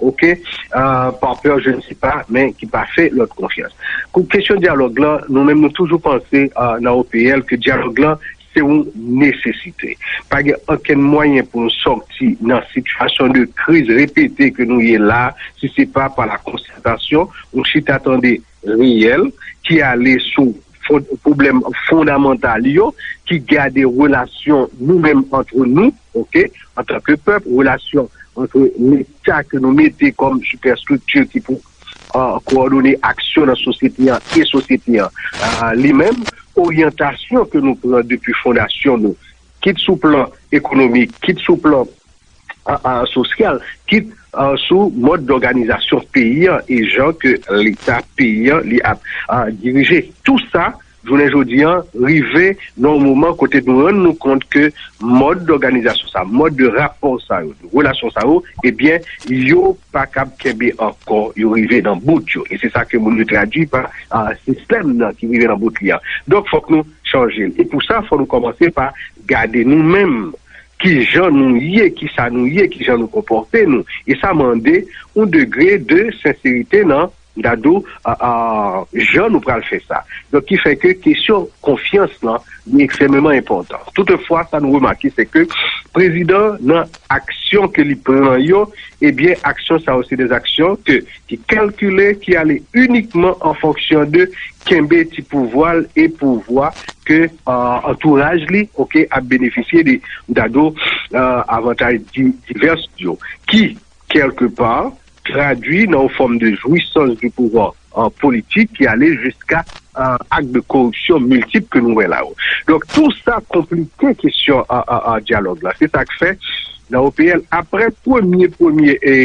ok, euh, par peur, je ne sais pas, men ki pa fè lòt konfyans. Kou kesyon dyalòg lan, nou menm nou toujou panse euh, nan O P L ke dyalòg lan se yon nesesite. Pa gen okenn mwayen pou nou sòti nan sitiyasyon de kriz repete ke nou ye la, si se pa pa la konsètasyon, yon chita tande reyèl ki ale sou fon- pwoblèm fondamantal yo, ki gade relasyon nou menm antre nou, ok, antanke pèp, relasyon antre Leta ke nou mete kòm sipèstrikti ki pou euh, kowòdone aksyon nan sosyete an e sosyete an euh, li menm, oryantasyon ke nou pran depi fondasyon nou, kit sou plan ekonomik, kit sou plan euh, euh, sosyal, kit euh, sou mòd dòganizasyon peyi an e jan ke Leta peyi an li ap euh, dirije. Tou sa, jounen jodi an, rive nan yon moman kote nou rann nou kont ke mòd dòganizasyon sa, mòd de rapò sa yo, de relasyon sa yo, ebyen, yo pa kab kenbe ankò, yo rive nan bout yo. E se sa ke moun yo tradui pa ah, sistèm nan ki rive nan bout li a. Donk, fòk nou chanje l. E pou sa, fò nou kòmanse pa gade nou menm, ki jan nou ye, ki sa nou ye, ki jan nou konpòte nou. E sa mande yon degre de senserite nan m ta di w, a, a, jan nou pral fè sa. Donk, ki fè ke kesyon konfyans lan, li ekstrèmeman enpòtan. Toutefwa, sa nou remake, se ke prezidan nan aksyon ke li pran yo, ebyen, aksyon sa yo, se de aksyon ke, ki kalkile, ki ale inikman an fonksyon de kenbe ti pouvwa l e pouvwa ke a, antouraj li, ok, ap benefisye de, m ta di w, a, avantaj di, divès yo, ki, kèlkepa, tradui nan yon fòm de jwisans di pouvwa an politik ki ale jiska an ak de koripsyon miltip ke nou wè la yo. Donk, tou sa konplike kesyon an, an, an dyalòg la. Se sa k fè, nan O P L, apre premye, premye e,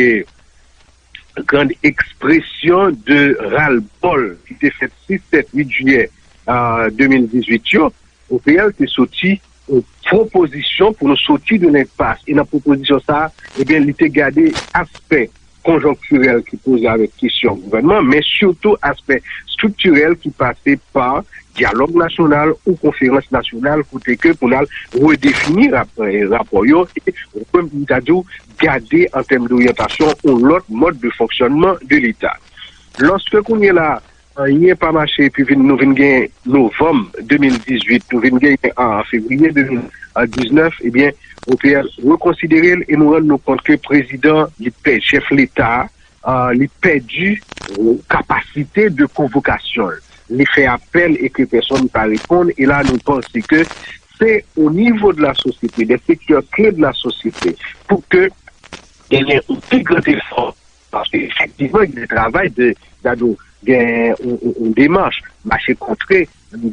grann ekspresyon de ras-le-bol ki te fèt sis, sèt, uit jiyè a, de mil dizuit yo, O P L te soti yon pwopozisyon pou nou soti de lenpas. E nan pwopozisyon sa a, ebyen, li te gade aspè konjonktirèl ki poze avèk kesyon gouvènman, men sitou aspè estriktirèl ki pase pa dyalòg nasyonal ou konferans nasyonal kote ke pou n al redefini rap- eh, rapò yo e, m ta di w, gade an tèm doryantasyon yon lòt mòd de fonksyònman de Leta. Lòske kounye la, anyen pa mache epi vin, nou vin gen novanm de mil dizuit, nou vin genyen an fevriye de mil diznèf, ebyen, O P L rekonsidere l e nou rann nou kont ke prezidan, li pè, chèf Leta, a, li pèdi kapasite de konvokasyon l. Li fè apèl e ke pèsonn pa reponn. E la, nou panse ke se o nivo de la sosyete, de sektè kle de la sosyete, pou ke genyen yon pi gran efò. Paske efektivman, gen travay de, gade, gen yon, yon, yon demach, mache kontre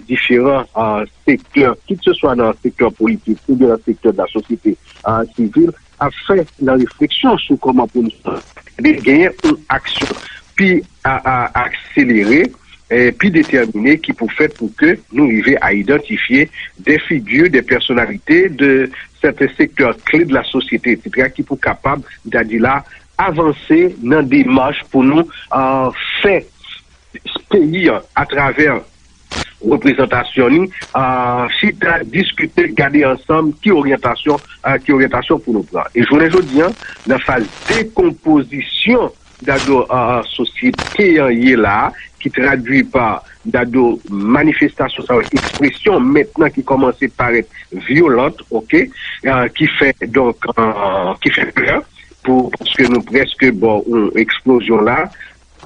diferan uh, sektè, kit se swa nan sektè politik oubyen nan sektè de la sosyete uh, sivil, ap fè nan refleksyon sou kòman pou nou genyen yon aksyon pi a, a, akselere, eh, pi detèmine ki pou fèt pou ke nou rive a idantifye de figi, de pèsonalite, de sèten sektè kle de la sosyete, etsetera, ki pou kapab, m ta di la, avanse nan demach pou nou uh, fè peyi an atravè reprezantasyon ni, chita, diskite, gade ansanm ki oryantasyon, ki oryantasyon pou nou pran. E jounen jodi a, nan faz dekonpozisyon dado sosyete an ye la, ki tradui pa dado manifestasyon sa yo, ekspresyon mentnan ki kòmanse parèt vyolant, oke, ki fè, donk, ki fè pè, pou, paske nou prèske bò yon eksplozyon la.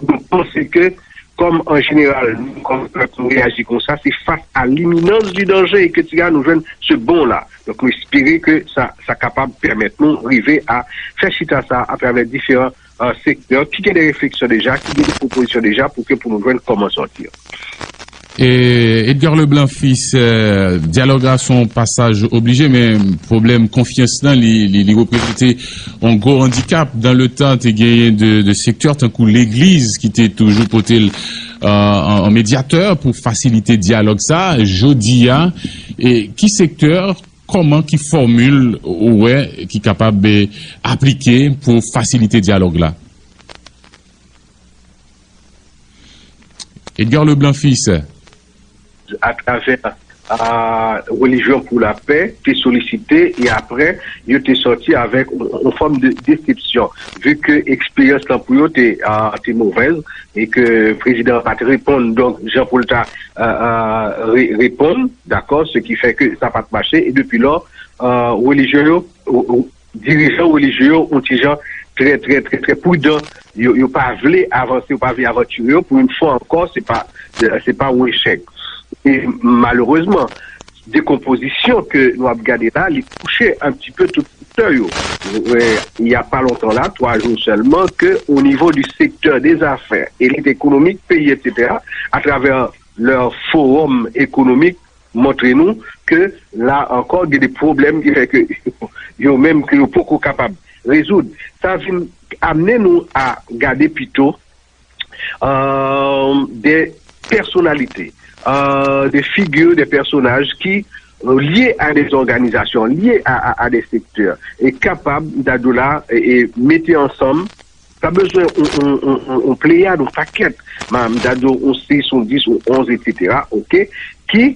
Nou panse ke, kòm an jeneral, nou kòm pèp, nou reyaji konsa, se fas a liminans di danje e ke ti a nou jwenn se bon la. Donk, nou espere ke sa, sa kapab pèmèt nou rive a fè chita sa atravè diferan sektè ki gen de refleksyon deja, ki gen de pwopozisyon deja pou ke pou nou jwenn kòman sòti. E Edgar Leblanc Fils, dyalòg la se yon pasaj oblije, men pwoblèm konfyans lan, li, li, li reprezante yon gwo andikap. Dan le tan, te genyen de, de sektè tankou legliz ki te toujou pote l an medyatè pou fasilite dyalòg sa. Jodi a, e ki sektè, kòman, ki fòmil ou wè ki kapab aplike pou fasilite dyalòg la? Edgar Leblanc Fils. Atravè Relijyon pou Lapè te solisite e apre yo te sòti avèk yon fòm de desepsyon, vi ke eksperyans lan pou yo te, te movèz e ke prezidan an pa t reponn, donk, jan pou l ta reponn, dakò, se ki fè ke sa pa t mache e depi lò, relijyon yo dirijan relijye yo yon ti jan trè, trè, trè, trè pridan. Yo, yo pa vle avanse, yo pa vle avantire yo. Pou yon fwa ankò, se pa, se pa yon echèk. E malerezman, dekonpozisyon ke nou ap gade la, li touche un petit peu tout sektè yo. Il y a pas longtemps là, twa jou sèlman, ke au niveau du secteur des affaires, elit ekonomik peyi, et cetera, atravè lè fowòm ekonomik montre nou ke la ankò gen de pwoblèm ki fè ke yo menm ke yo poko kapab rezoud. Sa vin amne nou a gade pito de pèsonalite, de figi, de pèsonaj ki lye a de òganizasyon, lye a, a de sektè, e kapab, m ta di w la, e mete ansanm, sa bezwen yon, yon, yon, yon, yon pleyad, yon pakèt, m ta di w yon sis, yon dis, yon onz, etsetera, oke, ki,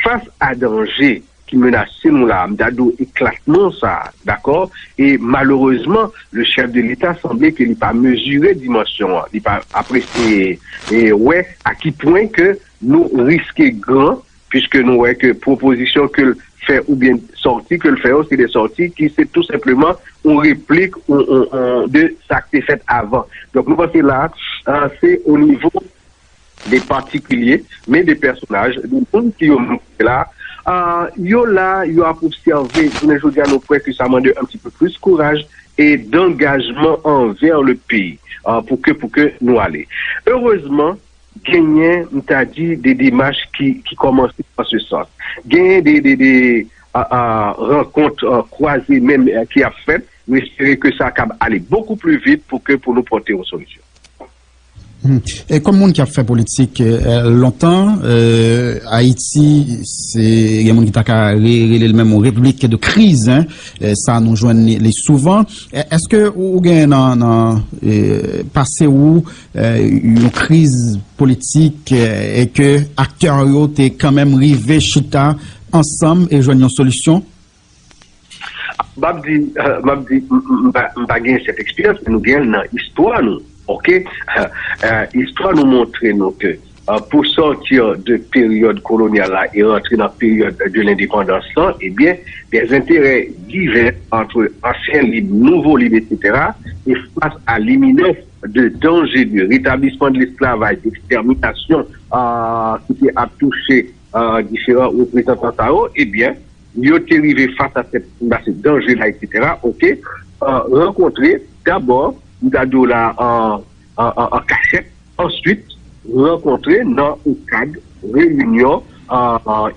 fas a danje ki menase nou la, m ta di w eklatman sa, dakò? E malerezman, le chèf de Leta sanble ke li pa mezire dimansyon an, li pa apresye e wè a ki pwen ke nou riske gran, piske nou wè ke pwopozisyon ke l fè oubyen sòti ke l fè yo, se de sòti ki se tou senpleman yon replik yon, yon, yon, de sa k te fèt avan. Donk, nou panse la, se o nivo de patikilye, men de pèsonaj, de moun ki yo menm la, yo la, yo ap obsève, jounen jodi a, nou kwè ke sa mande un petit peu plus kouraj e d'engagement envers le pays, pou ke, pou ke nou ale. Erezman, genyen, m ta di, de demach ki, ki kòmanse an se sans. Genyen de, de, de rankont kwaze menm ki ap fèt. Nou espere ke sa kab ale bokou pli vit pou ke pou nou pote yon solisyon. E kòm moun ki ap fè politik lontan, Ayiti, se gen moun ki ta ka rele l menm yon repiblik de kriz, sa nou jwenn li souvan. Èske ou gen nan, nan pase ou yon kriz politik e ke aktè yo te kanmenm rive chita ansanm e jwenn yon solisyon? M ap di, m ap di, m pa gen sèt eksperyans, men nou gen l nan istwa nou, oke? Istwa nou montre nou ke pou sòti de peryòd kolonyal la e rantre nan peryòd de lendepandans lan, ebyen, des intérêts divers entre ancien libre, nouveau libre, etsetera, e fas a l'iminence de danger de rétablissement de l'esclavage, d'extermination ki te ap touche diferan reprezantan sa yo, ebyen, yo te rive fas a sèt, se danje la, etsetera, oke, rankontre dabò, m ta di w la, an, an, an kachèt, answit, rankontre nan yon kad reyinyon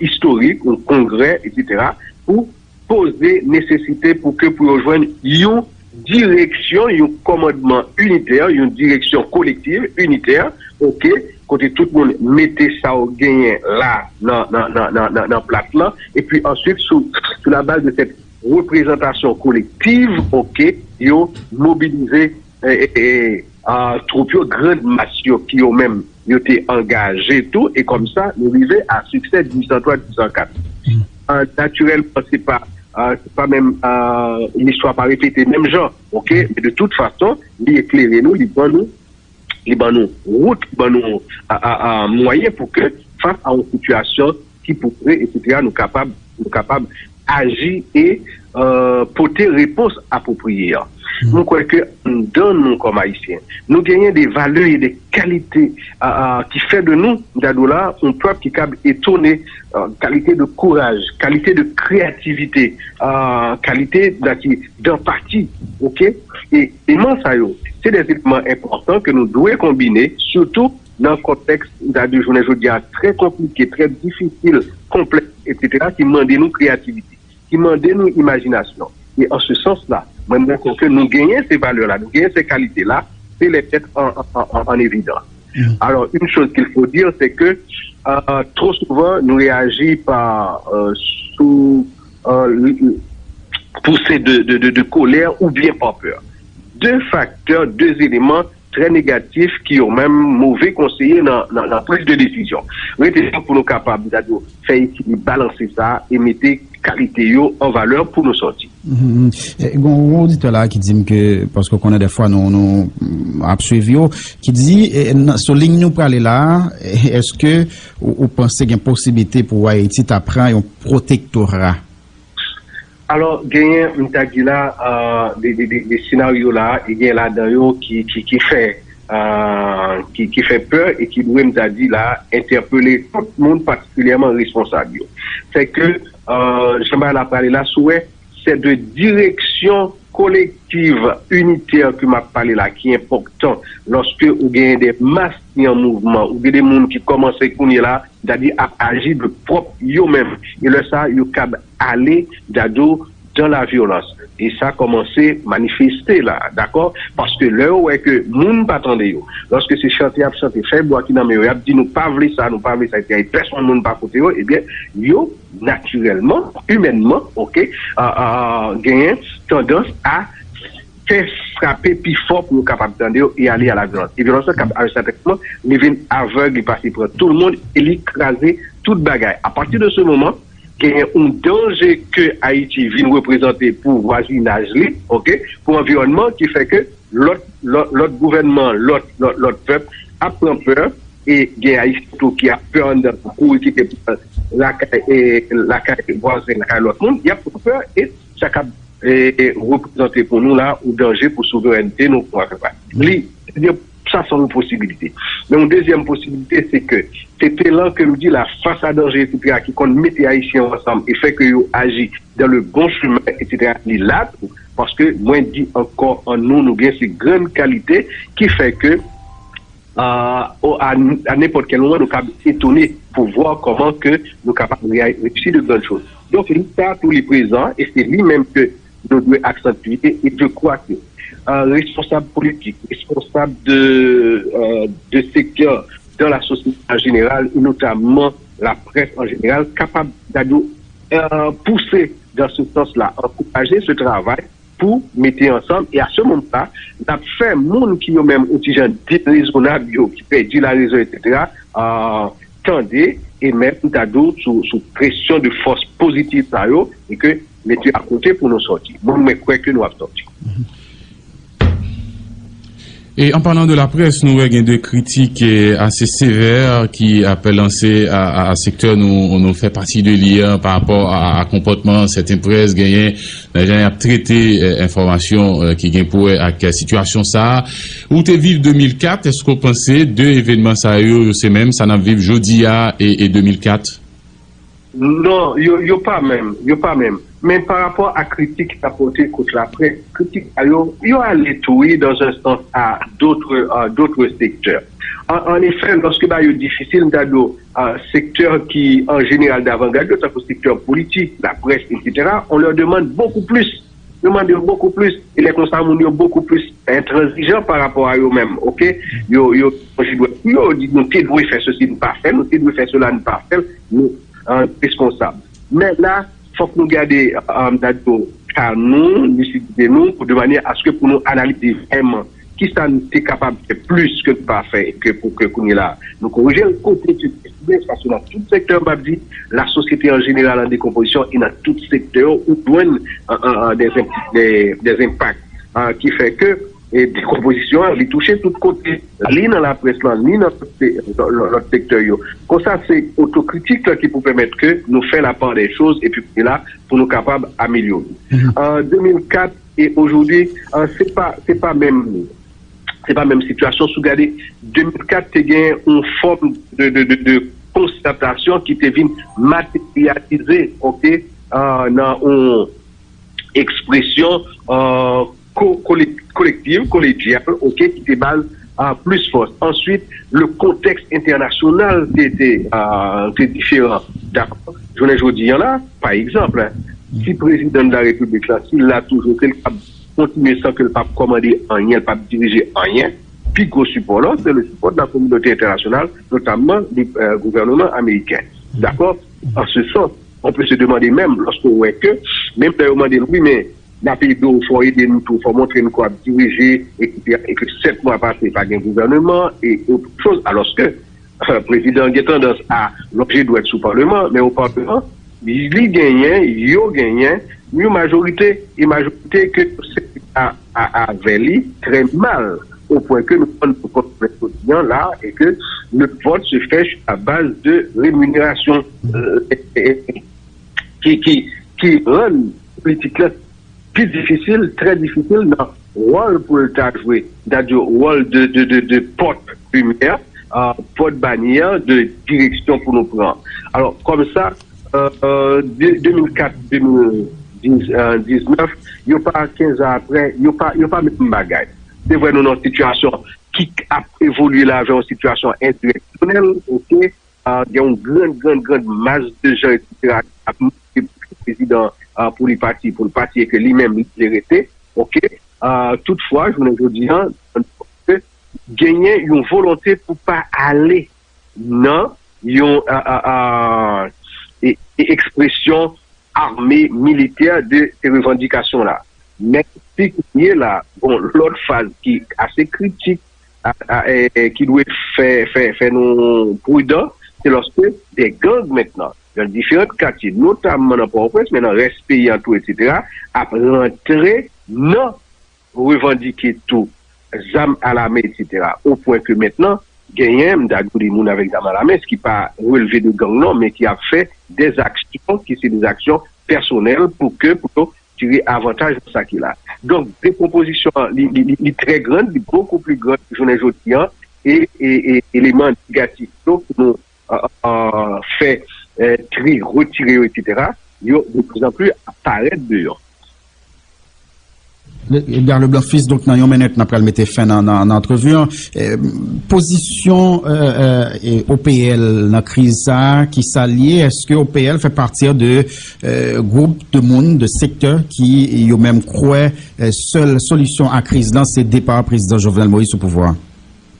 istorik, yon kongrè, etsetera, pou poze nesesite pou ke pou yo jwenn yon direksyon, yon kòmandman initè, yon direksyon kolektiv, initè, oke, kote tout moun mete sa yo genyen la nan, nan, nan, nan, nan, nan plas lan, epi answit, sou, sou la baz de sèt reprezantasyon kolektiv, oke, yo mobilize e, e, e, a, twoup yo, grann mas yo ki yo menm yo te angaje tou, e kòmsa nou rive a siksè disan twa disan kat. A, natirèlman, se pa, a, se pa menm, a, listwa pa repete menm jan, oke? Men de tout fason, li eklere nou, li ban nou, li ban nou wout, li ban nou, a, a, a, mwayen pou ke fas a yon sitiyasyon ki poze, etsetera, nou kapab, nou kapab aji e, euh, pote repons apwopriye a. Mwen kwè ke anndan nou kòm Ayisyen, nou genyen de valè e de kalite, a, a, ki fè de nou, m ta di w la, yon pèp ki kab etone, a, kalite de kouraj, kalite de kreyativite, a, kalite daki, danpati, oke? E eleman sa yo, se de eleman enpòtan ke nou dwe konbine, sitou nan kontèks, m ta di, jounen jodi a, trè konplike, trè difisil, konplèks, etsetera, ki mande nou kreyativite, ki mande nou imajinasyon. E an se sans la, mwen, mwen kwè ke nou genyen se valè la, nou genyen se kalite la, se les têtes en, en, en, en évidence. Alors, une chose qu'il faut dire, c'est que, euh, trop souvent, nous réagissons par, euh, sous, euh, poussée de, de, de, de colère ou bien par peur. Deux facteurs, deux éléments très négatifs ki yo menm move konseye nan, nan, nan priz de desizyon. Rete la pou nou kapab, m ta di w, fè ekilib, balanse sa e mete kalite yo an valè pou nou sòti. Mhm. E, gon yon oditè la ki di m ke, paske w konnen dèfwa nou, nou mm, ap swiv yo, ki di, e, nan, sou liy nou prale la, e, èske ou, ou panse gen posiblite pou Ayiti ta pran yon pwotektora? Alò, genyen, m ta di la, euh, de, de, de, de senaryo la, e gen ladan yo ki, ki, ki fè, euh, ki, ki fè pè e ki dwe, m ta di la, entèpele tout moun, patikilyèman responsab yo. Se ke, euh, jan bagay la prale la, sou wè, se de direksyon kolektiv, initè ke m ap pale la ki enpòtan. Lòske ou genyen de mas ki an mouvman, ou gen de moun ki kòmanse kounye la, m ta di ap aji de pwòp yo menm. E lè sa, yo kab ale, m ta di w, dan la vyolans. E sa kòmanse manifeste la, dakò? Paske lè yo wè ke moun pa tande yo, lòske se chante y ap chante, fèy bwa ki nan men yo, y ap di nou pa vle sa, nou pa vle sa, etsetera, e pèsonn moun pa koute yo, ebyen, yo natirèlman, imènman, oke, a, a, genyen tandans a fè frape pi fò pou yo kapab tande yo e ale a la vyolans. E vyolans lan k ap aji sa tèkman, li vin avèg, li pase pran tout moun e li kraze tout bagay. Apati de se moman, genyen yon danje ke Ayiti vin reprezante pou vwazinaj li, oke, pou anviwònman ki fè ke lòt, lòt, lòt gouvènman, lòt, lòt, lòt pèp ap pran pè e gen Ayisyen tou ki ap pè anndan pou kouri kite lakay, e, lakay vwazen, lakay lòt moun, y ap pran pè e sa k ap, e, e, reprezante pou nou la yon danje pou souverènte nou, pou afè pa. Li, ebyen, sa se yon posibilite. Men yon dezyèm posibilite, se ke se te lan ke m di la, fas a danje, etsetera, ki konn mete Ayisyen yo ansanm e fè ke yo aji dans le bon chemin, etsetera, li la tou. Paske mwen di ankò, an nou, nou gen se grenn kalite ki fè ke, a, o, a, a nenpòt kèl moman, nou kab etone pou vwa kòman ke nou kapab reyisi de grann choz. Donk, li sa tou li prezan, e se li menm ke nou dwe aksantye, e je kwè ke, a, responsab politik, responsab de, a, de sektè dan la sosyete an jeneral, e notamman laprès an jeneral, kapab, ta di w, euh, pouse dans ce sens-là, ankouraje se travay pou mete ansanm, e a se moman-là, n ap fè moun ki yo menm yon ti jan derezonab yo, ki pèdi larezon, etsetera, euh, tande, e menm ta di w sou, sou presyon de fòs pozitiv sa yo, e ke mete akote pou nou sòti. Mwen, mwen kwè ke nou ap sòti. E an palan de laprès, nou wè gen de kritik, eh, ase sevè ki ap lanse a, a, a sektè nou, nou fè pati de li an pa rapò a, a konpòtman sèten près genyen nan jan y ap trete, eh, enfòmasyon, eh, ki gen pou wè ak, eh, sitiyasyon sa a. Ou te viv de mil kat, èske w panse de evènman sa yo, yo se menm sa n ap viv jodi a e, e de mil kat? Non, yo, yo pa menm, yo pa menm. Men pa rapò a kritik ki ta pote kont laprès, kritik sa yo, yo ale tou, wi, dans un sens à d'autres, à d'autres secteurs. En, en effet, lorsque bagay yo difisil, m ta di w, euh, sektè ki, an jeneral, davangad yo, tankou sektè politik, laprès, etsetera, on leur demande beaucoup plus. Yo mande yo bokou plis. E lè konsa, moun yo bokou plis entranzijan pa rapò a yo menm, oke? Yo, yo chanje dwèt pou yo, yo di, nou te dwe fè sesi, nou pa fè l, nou te dwe fè sela, nou pa fè l, nou, euh, responsab. Men la, fòk nou gade, euh, m ta di w, ka nou, lisidite nou, pou de manyè aske pou nou analize vrèman Kisa n te kapab fè plis ke n pa fè, ke pou ke kounye la nou korije l? Kote ke n te sible, paske nan tout sektè, m ap di, lasosyete an jeneral an dekonpozisyon, e nan tout sektè ou jwenn, an, an, an, des, des, des enpak, an, ki fè ke, e, dekonpozisyon an, li touche tout kote, li nan laprès lan, li nan lòt se- lòt, lòt sektè yo. Konsa, se otokritik la ki pou pèmèt ke nou fè la part des choses, epi kounye la, pou nou kapab amelyore. An de mil kat e ojodi, an, se pa, se pa menm, se pa menm sitiyasyon. Si w gade, de mil kat te gen yon fòm de, de, de, de konstatasyon ki te vin materyalize, oke, an, nan yon ekspresyon, an, ko- kole- kolektiv, kolejyal, oke, ki te ba l, an, plis fòs. Answit, le kontèks entènasyonal te, te, an, te diferan. Dakò? Jounen jodi an la, pa egzanp, si prezidan de la repiblik la, si l la toujou, ke l k ap kontinye san ke l p ap kòmande anyen, l p ap dirije anyen, pi gwo sipò la, se le sipò de la kominote entènasyonal, notamman de, euh, gouvènman ameriken. Dakò? En ce sens, on peut se demander menm, lòske w wè ke, menm lè yo mande l, wi, men n ap ede w, fò w ede nou tou, fò w montre n ke w ap dirije, etsetera, e ke sèt mwa pase, pa gen gouvènman, e otre choz, alòske, euh, prezidan an gen tandans a lonje dwèt sou palman, men o palman, li genyen, yo genyen, yon majorite, e majorite ke se a, a, avè li trè mal, o pwen ke nou konn nou konn jodi an la, e ke le vote se fait sur la base de rémunération, euh, e, e, ki, ki, ki rann politik la pi difisil, trè difisil nan wòl pou l ta jwe, sètadi wòl de, de, de, de pòt limyè, euh, pòt banyè de direksyon pou nou pran. Alò, kòm sa, euh, euh, de, de mil kat, de mil diznèf, yo pa kenz an apre, yo pa, yo pa menm bagay. Se vre, nou nan yon sitiyasyon ki ap evolye la vè yon sitiyasyon endireksyonèl, oke, ah, gen yon grann, grann, grann mas de jan, etsetera, k ap mande pou prezidan, ah, pou li pati, pou l pati, e ke li menm, li vle rete, oke. Ah, toutfwa, jounen jodi an, genyen yon volonte pou pa ale nan yon, ah, ah, ah, e, e ekspresyon ame militè de se revandikasyon la. Men si kounye la, bon, lòt faz ki ase kritik, a, a, e, e, ki dwe fè, fè, fè nou pridan, se lòske de gang mentnan, nan diferan katye, notamman nan Pòtoprens, men nan rès peyi an tou, etsetera, ap rantre nan revandike tou zam alame, etsetera. O pwen ke mentnan, genyen, m ta di w, de moun avèk zam alame, ki pa relve de gang non, men ki ap fè de aksyon ki se de aksyon pèsonèl pou ke, pou yo tire avantaj nan sa ki la. Donk, dekonpozisyon an, li, li, li, li trè grann, li bokou pli grann jounen jodi an, e, e, e eleman negatif yo pou nou, euh, euh, fè, euh, tri, retire yo, etsetera, yo de plus en plus ap parèt deyò. Edgar Leblanc Fils, donk, nan yon minit, n ap pral mete fen nan, nan, nan antrevi an. Eh, pozisyon, eh, eh, eh, O P L nan kriz sa a, ki sa l ye? Èske O P L fè pati de, eh, gwoup de moun, de sektè ki yo menm kwè, eh, sèl solisyon a kriz lan se depa prezidan Jovenel Moïse sou pouvwa a?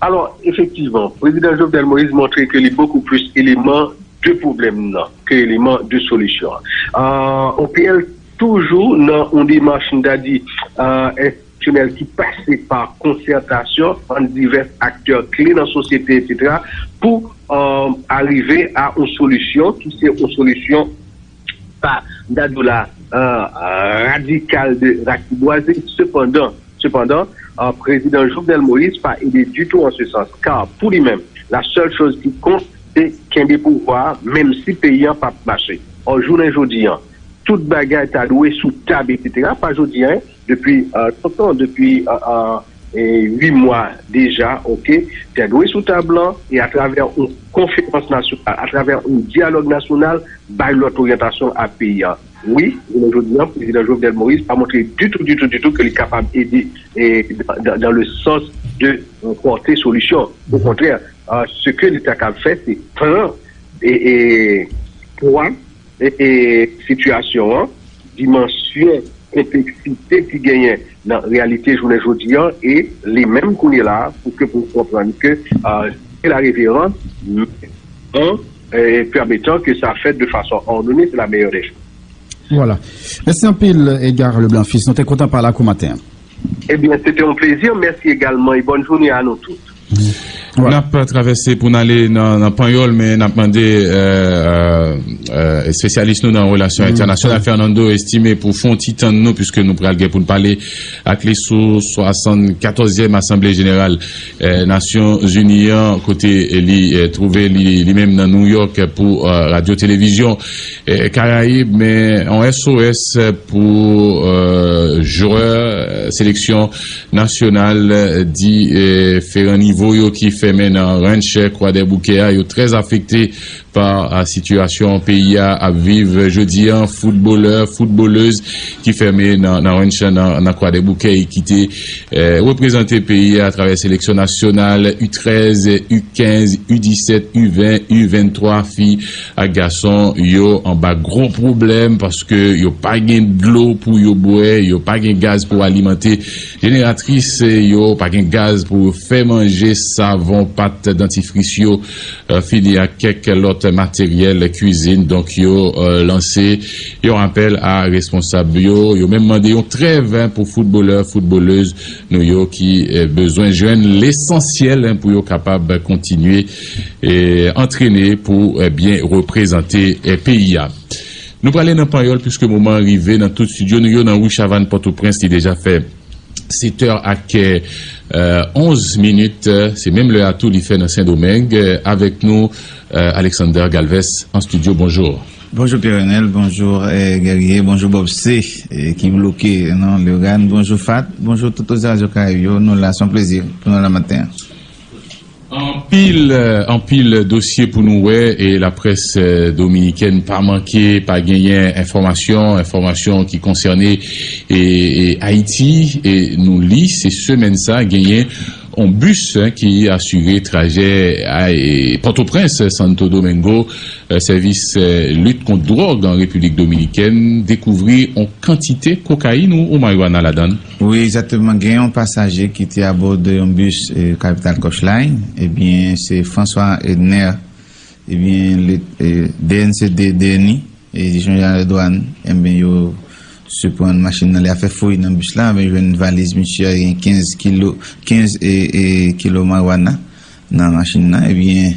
Alò, efektivman, prezidan Jovenel Moïse montre ke li bokou plis eleman de pwoblèm nan ke eleman de solisyon an. Euh, O P L toujou nan yon demach, m ta di, euh, enstitisyonèl ki pase pa konsètasyon ant divès aktè kle nan sosyete, etsetera, pou, euh, arive a yon solisyon ki se yon solisyon pa, m ta di w la, euh, radikal de ratibwaze. Sepandan, sepandan, euh, prezidan Jovenel Moïse pa ede ditou an se sans, ka pou li menm, la sèl choz ki kont, se kenbe pouvwa a, menm si peyi an p ap mache. Ò, jounen jodi an, tout bagay ta dwe sou tab, etsetera, pa jodi an, depi, euh, lontan, depi, euh, euh, e uit mwa deja, oke, ta dwe sou tab lan, e atravè yon konferans nasyonal, atravè yon dyalòg nasyonal, bay lòt oryantasyon a peyi a. Wi, jounen jodi an, prezidan Jovenel Moïse pa montre ditou, ditou, ditou ke li kapab ede, e, dans, dans le sens de, euh, pòte solisyon. Okontrè, euh, ce que li ta kab fè, se pran, e, e, pwa, e, e, sitiyasyon an, dimansyon konpleksite ki genyen nan reyalite jounen jodi an, e li menm kounye la, pou ke pou konprann ke, euh, c'est la révérence, mais en, euh, permettant que ça fait de façon ordonnée, c'est la meilleure des choses. Vwala. Mèsi anpil, Edgar Leblanc Fils. Nou te kontan pale ak ou maten an. Ebyen, se te yon plezi. Mèsi egalman e bòn jounen a nou tout. N ap travèse pou n ale nan, nan Panyòl, men n ap mande, euh, euh, espesyalis nou nan relasyon entènasyonal, Fernando Estimé, pou fè yon ti tann nou, piske nou pral gen pou n pale ak li sou swasannkatòzyèm Asanble Jeneral, euh, Nasyon Zini an, kote li, euh, twouve li, li menm nan Nouyòk pou, euh, Radyo Televizyon, euh, Karayib, men yon S O S pou, euh, jwè, euh, seleksyon nasyonal, euh, diferan nivo yo ki fèmen nan Ranch Kwadèboukè a, yo trè afekte pa, a, sitiyasyon peyi a ap viv jodi an. Foutbolè, foutbolèz ki fèmen nan, nan Ranch nan, nan Kwadèboukè e ki te, eh, reprezante peyi a atravè seleksyon nasyonal U trèz, U kenz, U disèt, U ven, U venntwa, fi ak gason yo anba gwo pwoblèm paske yo pa gen dlo pou yo bwè, yo pa gen gaz pou alimante jeneratris yo, pa gen gaz pou yo fè manje, savon, pat dantifris yo, eh, fini ak kèk lòt materyèl kwizin. Donk, yo, eh, lanse yon apèl a responsab yo. Yo menm mande yon trèv, en, pou foutbolè, foutbolèz nou yo ki, eh, bezwen jwenn lesansyèl, en, pou yo kapab kontinye, eh, antrene pou, eh, byen reprezante, eh, peyi a. Nou prale nan Panyòl, piske moman an rive nan tout estidyo nou yo nan Ri Chavann, Pòtoprens, li deja fè sèt è ak, eh, onz minit. Se menm lè a tou li fè nan Sendomeng. Eh, avèk nou, eh, Alexander Galvez an estidyo. Bonjou. Bonjou Pierre Renel, bonjou, eh, Guerrier, bonjou Bob C, eh, ki bloke nan Lorraine, bonjou Fat, bonjou tout oditè Radyo Karayib yo, nou la, se yon plezi pou nou la maten an. Anpil, eh, anpil dosye pou nou wè, e laprès, eh, dominikèn pa manke, pa genyen enfòmasyon, enfòmasyon ki konsène, e, e Ayiti, e nou li, se semèn sa, genyen yon bis, eh, ki asire trajè a, e Pòtoprens, Santo Domingo, eh, sèvis, eh, lit kont dwòg an Repiblik Dominikèn dekouvri yon kantite kokayin ou, ou mariwana ladan l. Wi, egzakteman. Gen yon pasaje ki te abò de yon bis, eh, Capital Coach Line. Ebyen, se François Edner, ebyen, le, eh, D N C D Deni, e Jean Jean Edouard, ebyen, yo siprann machin nan, li ap fè fouy nan bis la, men jwenn valiz misye a, gen kenz kilo, kenz, e, e, kilo mariwana nan machin nan, ebyen,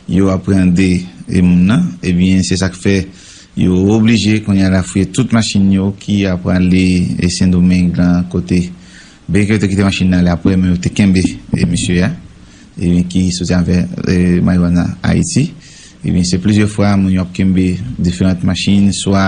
yo apreyande, e, moun nan, ebyen, se sa k fè yo oblije, kounye a la, fouye tout machin yo ki ap prale, e, Sendomeng lan kote, byen ke yo te kite machin nan ale apre, men yo te kenbe, e, misye a, ebyen, ki soti avè, e, mariwana Ayiti. Ebyen, se plizyè fwa moun yo ap kenbe diferan machin, swa,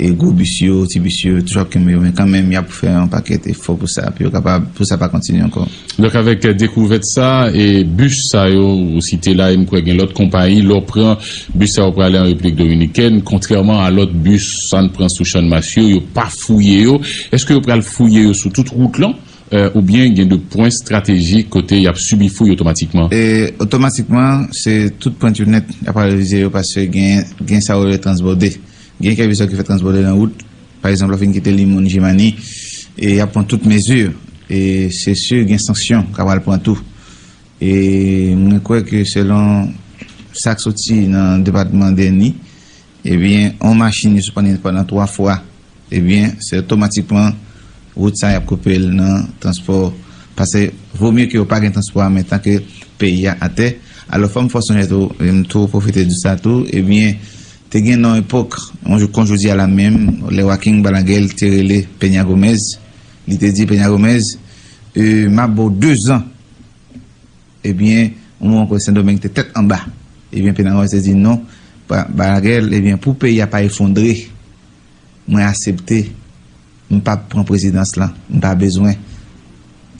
e, gwo bis yo, ti bis yo, toujou ap kenbe yo, men kanmenm, y ap fè yon pakèt efò pou sa, pou yo kapab, pou sa pa kontinye ankò. Donk, avèk, eh, dekouvèt sa, e bis sa yo ou site la, e m kwè gen lòt konpayi, lè w pran bis sa yo prale an Repiblik Dominikèn, kontrèman a lòt bis sa n pran sou Channmas yo, yo pa fouye yo. Èske yo pral fouye yo sou tout wout lan? Eh, oubyen gen de pwen estratejik kote y ap sibi fouy otomatikman? E, otomatikman, se tout pwent yo nèt, y ap revize yo paske gen, gen sa yo rele transbòde. Gen kèk bis ki fè transbòde nan wout. Pa egzanp, lè w fin kite Limon Jimani, e y ap pran tout mezi. E se si gen sanksyon k ap pral pran tou. E mwen kwè ke selon sa k soti nan depatman Dèni, ebyen, yon machin yo sispann pandan twa fwa, ebyen, se otomatikman wout sa y ap koupe l nan transpò. Paske vo mye ke yo pa gen transpò a, men tanke peyi a atè. Alò, fò m fè w sonje tou, e m tou pwofite di sa tou, ebyen, te gen nan epòk, yon jou kon jodi a la menm, lè Joaquin Balaguer te rele Peña Gómez, li te di Peña Gómez, e, m ap ba w dezan. Ebyen, yon moman kote Sendomeng te tèt anba. Ebyen, Peña Gómez te di non, Ba-, Balaguer, ebyen, pou peyi a pa efondre, mwen aksepte, m p ap pran prezidans lan, m pa bezwen.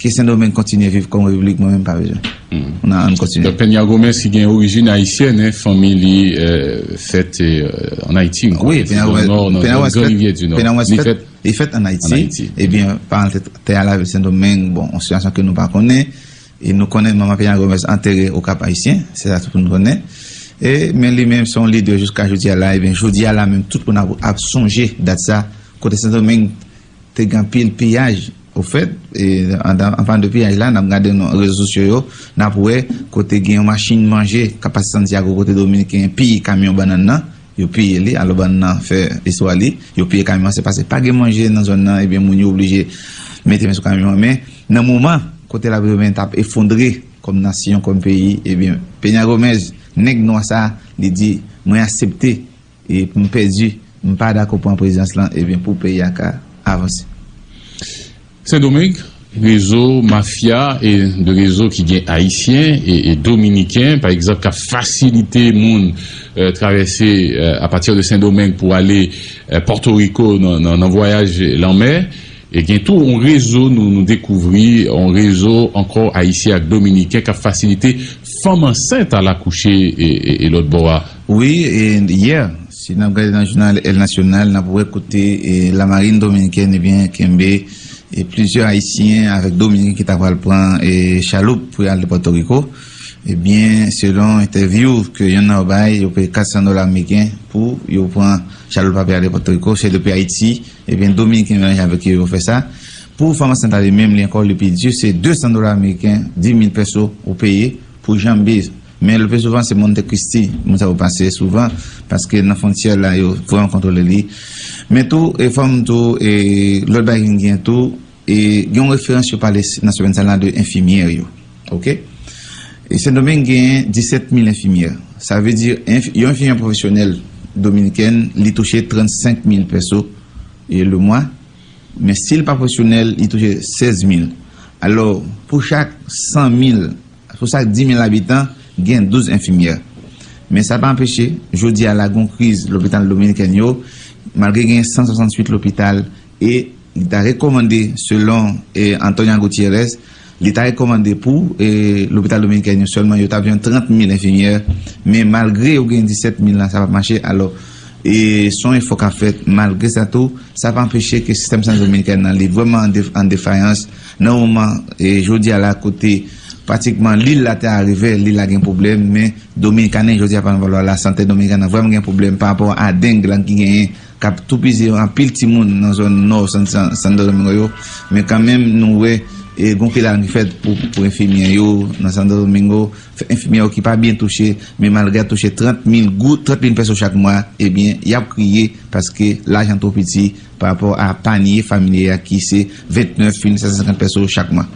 Ke Sendomeng kontinye viv kòm repiblik, mwen menm pa bezwen. Hmm. N a, ann kontinye. Donk, Peña Gómez, ki gen orijin ayisyèn, en, fanmi li, eh, fèt, eh, ann Ayiti, wi, Peña Gómez, Nò, nan Gran Rivyè di Nò. Peña Gómez fèt, li fèt ann Ayiti. Ebyen, paran l te, te al avè l Sendomeng, bon, yon sitiyasyon ke nou pa konnen. E nou konnen manman Peña Gómez antere o Kap Ayisyen, se sa tout moun konnen. E, men li menm, se yon lidè jiska jodi a la, ebyen, jodi a la menm, tout moun ap, ap sonje dat sa, kote Sendomeng te gen anpil piyaj, ofèt, e, an, an, an palan de piyaj la, n ap gade nan rezo sosyo yo, n ap wè kote gen yon machin manje k ap pase Santiago, kote Dominiken piye kamyon bannann nan, yo piye li, alò bannann nan fè istwa li, yo piye kamyon an, se paske pa gen manje nan zòn nan, ebyen, moun yo oblije mete men sou kamyon an. Men nan moman kote Lapotomi t ap efondre kòm nasyon, kòm peyi, ebyen, Peña Gómez, nèg nwa sa, li di, mwen aksepte e pou m pèdi, m pa dakò pran prezidans lan, ebyen, pou peyi a ka avanse. Sendomeng, rezo mafya e de rezo ki gen ayisyen e, e dominiken, pa egzanp, k ap fasilite moun eh, travèse eh, apati de Sendomeng pou ale eh, Pòtoriko nan, nan, nan vwayaj lanmè. E gen tou yon rezo nou, nou dekouvri, yon rezo ankò ayisyen ak dominiken k ap fasilite fanm ansent al akouche e, e, e lòt bò a. Wi, e yè, si n ap gade nan jounal El Nacional, n ap wè kote e, lamarin dominikèn ebyen kenbe e, plizyè ayisyen avèk dominiken ki ta pral pran e, chaloup pou y al Pòtoriko. Ebyen, selon entèvyou ke yonn nan yo bay, yo peye kat san dola ameriken pou yo pran chaloup la pou y al Pòtoriko. Se depi Ayiti, ebyen, dominiken melanje avèk yo, yo fè sa. Pou fanm ansent la li menm, li ankò, li pi di, se de san dola ameriken, dis mil pèso ou peye pou janbe. Men le pi souvan, se Monte Cristi, moun sa yo pase souvan, paske nan fwontyè la, yo vrèman kontwole li. Men tou, e fò m tou, e lòt bagay ki gen tou, e gen yon referans yo pale nan semèn sa la de enfimyè yo. Oke? E Sendomeng genyen disèt mil enfimyè. Sa vle di, enf- yon enfimyè pwofesyonèl dominikèn, li touche trannsenk mil pèso e le mwa. Men si l pa pwofesyonèl, li touche sèz mil. Alò, pou chak san mil, pou chak dis mil abitan, gen douz enfimyè. Men sa pa anpeche, jodi a la, gen yon kriz lopital dominikèn yo, malgre gen san swasanntuit lopital, e li ta rekòmande, selon e, Antonia Gutierrez, li ta rekòmande pou e, lopital dominikèn yo sèlman, yo t ap jwenn trant mil enfimyè, men malgre yo gen disèt mil la, sa p ap mache. Alò, e se yon efò k ap fèt. Malgre sa tou, sa pa anpeche ke sistèm sante dominikèn nan, li vrèman an de- an defayans. Nan moman e, jodi a la, kote pratikman lil la te arive, lil la gen pwoblèm, men Dominikana jodi a pa nan valwa la, sante dominikana vrèman gen pwoblèm pa rapò a deng lan ki genyen, k ap toupize anpil timoun nan zòn nò San- San- Santo Domingo yo. Men kanmenm, nou wè e, gen yon kilal ki fèt pou, pou enfimyè yo nan Santo Domingo. Enfimyè yo ki pa byen touche, men malgre y ap touche trant mil goud, trant mil pèso chak mwa, ebyen, y ap kriye paske lajan twò piti pa rapò a panye familyal ki se vennèf mil senk san senkant pèso chak mwa.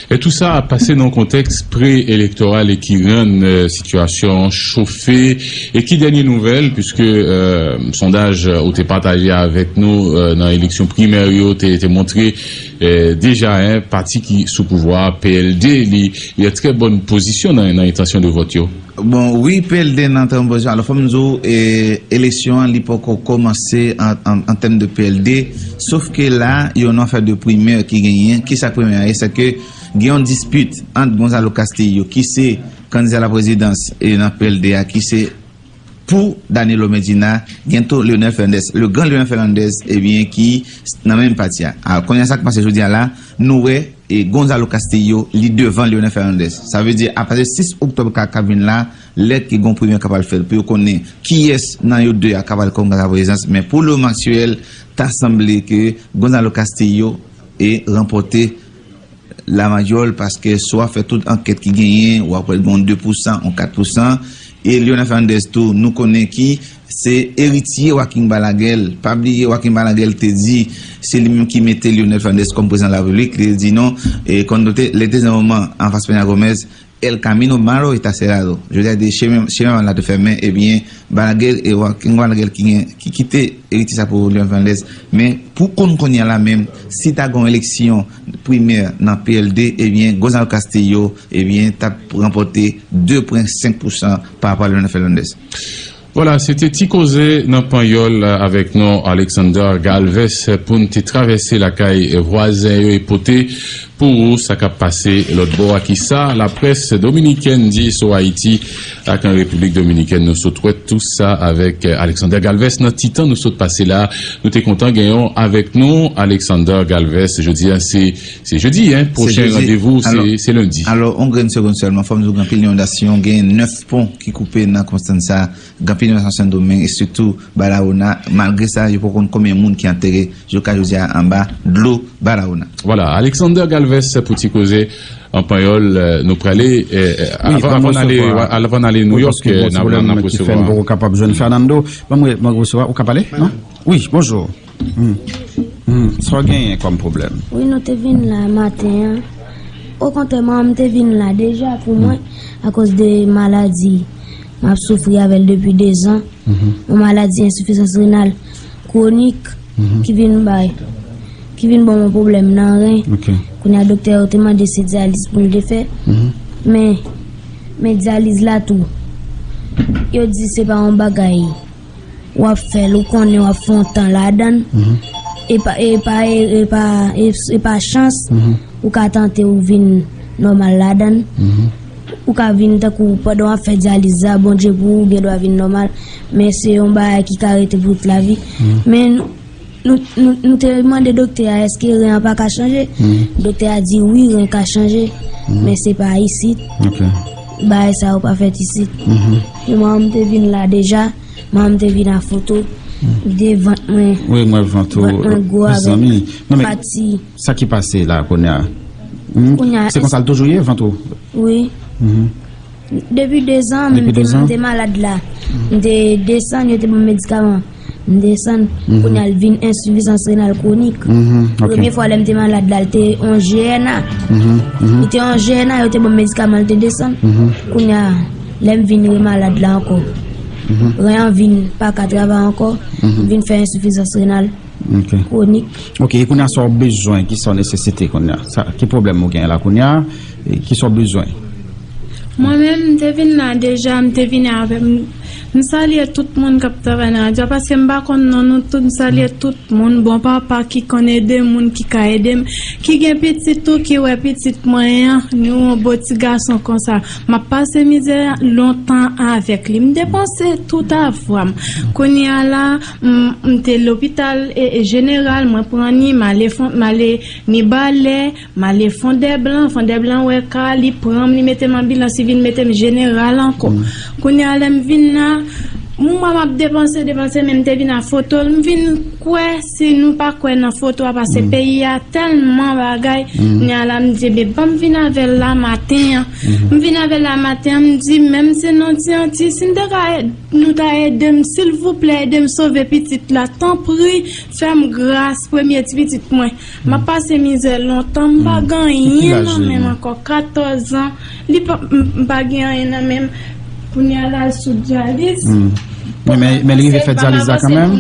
E tou sa ap pase nan yon kontèks pre-elektoral e ki rann eh, sitiyasyon an chofe. E ki dènye nouvèl, piske eh, sondaj eh, ou te pataje avèk nou eh, nan eleksyon primè yo te, te montre eh, deja en pati ki sou pouvwa a, P L D, li, li an trè bòn pozisyon nan, nan entansyon de vòt yo. Bon, wi, P L D nan tan pozisyon. Alò, fò m di w, e, eleksyon an, li poko kòmanse an, an, an tèm de P L D, sof ke la, yon afè de primè ki genyen. Kisa k primè a ye? Se ke gen yon dispit ant Gonzalo Castillo, ki se kandida la prezidans e nan P L D a, ki se pou Danilo Medina, gen tou Leonel Fernandez, le grand Leonel Fernandez, ebyen, ki nan menm pati a. A, kounye a, sa k pase jodi a la, nou wè e Gonzalo Castillo, li devan Leonel Fernandez. Sa vle di, apati sis oktòb ka, k ap vin la, lè ke gon primè k ap al fèt pou yo konnen kiyès nan yo de a k ap al kòm kandida prezidans. Men pou le moman aktyèl, ta sanble ke Gonzalo Castillo e ranpòte lamayòl, paske si w ap fè tout ankèt ki genyen, w ap wè gon de pousan, yon kat pousan. E Leonel Fernandez tou, nou konnen ki se eritye Joaquín Balaguer. Pa bliye, Joaquín Balaguer te di se li menm ki mete Leonel Fernandez kòm prezidan larepiblik. Li te di non, e konn note, li te nan moman anfas Peña Gómez, El camino malo está cerrado. Jodi a di chemen, chemen mal la te fèmen, ebyen, Balaguer e Joaquín Balaguer ki gen, ki kite eritye sa pou Leonel Fernandez. Men pou konn kounye a la menm, si ta gon eleksyon primè nan P L D, ebyen, Gonzalo Castillo, ebyen, t ap ranpòte de pwen senk pousan pa rapò a Leonel Fernandez. Vwala, se te ti koze nan panyòl avèk non Alexander Galvez pou n te travèse lakay vwazen yo e pote pou ou sa k ap pase lòt bò a. Kisa laprès dominikèn di sou Ayiti ak an Repiblik Dominikèn? Nou sot wè tou sa avèk Alexander Galvez nan ti tan nou sot pase la. Nou te kontan genyen w avèk nou, Alexander Galvez. Jodi a se, se jedi, en. Pwochen randevou se, se lendi. Alò, yon grenn segonn sèlman, fò m di w gen anpil inondasyon, gen nèf pon ki koupe nan Constanza, gen anpil inondasyon Sendomeng, e sitou Barahona. Malgre sa, yo poko konn konbyen moun ki antere jiska jodi a anba dlo Barahona. Vwala, Alexander Galvez pou ti koze an panyòl. Nou prale, avan n ale Nouyòk, n ap resevwa. Poko kapab jwenn Fernando. Ban mwen resevwa, ou ka pale, non? Wi, bonjou. Hmm, sa w genyen kòm pwoblèm? Wi, nou te vin la maten an. Okontrè, manman m te vin la deja pou mwen, akoz de maladi m ap soufri avè l depi dezan. Mhm. Yon maladi ensifizans renal kwonik Mhm. ki vin bay, ki vin ban mwen pwoblèm nan ren. Ok. Kounye a, doktè yo te mande se dyaliz pou l te fè. Mhm. Men, men dyaliz la tou, yo di se pa yon bagay w ap fè l, ou konnen w ap fè yon tan ladan l. Mhm. E pa, e pa, e, e pa, e, e pa chans, Mhm. ou ka tante ou vin nòmal ladan l. Mhm. Ou ka vin tankou pandan w ap fè dyaliz la, Bondye pou ou, ou gen dwa vin nòmal. Men se yon bagay ki ka rete pou tout lavi. Mhm. Men nou, nou, nou, nou te mande doktè a, èske ren an pa ka chanje? Mhm. Doktè a di wi, ren ka chanje. Mhm. Men se pa isit. Ok. Bagay sa yo pa fèt isit. Mhm. E manman m te vin la deja. Manman m te vin a foto. Mhm. De vant mwen. Wi, mwen vant ou. Vant mwen gwo avèk pati. Mezanmi. Non, men sa ki pase la kounye a? Hmm? Kounye a, se konsa l toujou ye, vant ou? Wi. Mhm. Depi dezan, m Depi te, dezan? m te malad la. M te desann, yo te ban m medikaman. M desann, Mhm. kounye a l vin ensifizans renal kwonik. Mhm, ok. Premye fwa lè m te malad la, l te yon G N A. Mhm, mhm. Li te yon G N A, yo te ban m medikaman, l te desann. Mhm. Kounye a, lè m vin remalad la ankò, Mhm. ren an vin pa ka travay ankò, Mhm. m vin fè ensifizans renal Ok. kwonik. Ok, e kounye a sa w bezwen, ki sa w nesesite kounye a? Sa, ki pwoblèm ou gen la kounye a? E ki sa w bezwen? Mwen menm, m te vin la deja, m te vin avè m. M salye tout moun k ap travay nan radyo a, paske m pa konn non nou tout, m salye tout moun, bon papa ki konn ede moun, ki ka ede m, ki gen pitit tou, ki wè pitit mwen an, nou yon bon ti gason konsa. M ap pase mizè lontan avèk li. M depanse tout avwa m. Kounye a la, m, m te lopital e, e jeneral, mwen pran ni, m ale fon, m ale Mibalè, m ale Fondèblan, Fondèblan wè ka, li pran m, li mete m anbilans, li vin mete m jeneral ankò. Mm. Kounye a lè m vin la, m wè m ap depanse, depanse, men m te vin a foto l, m vin kwè si nou pa kwè nan foto a, paske Mm. peyi a tèlman bagay. Mm. Kounye a la, m di, "Ebyen, ban m vin avè l la maten an." Mm-hmm. M vin avè l la maten an, m di, "Menm si nou ti anti, si n te ka, nou ta ede m, silvouplè, ede m sove pitit la, tanpri, fè m gras, premye ti pitit mwen." M ap pase mizè lontan, m pa gen anyen nan men m ankò, katòz an, li pa, m, m pa gen anyen nan men m. Kounye a la, l sou dyaliz. Mm. Men, men, men li rive fè dyaliz la kanmenm?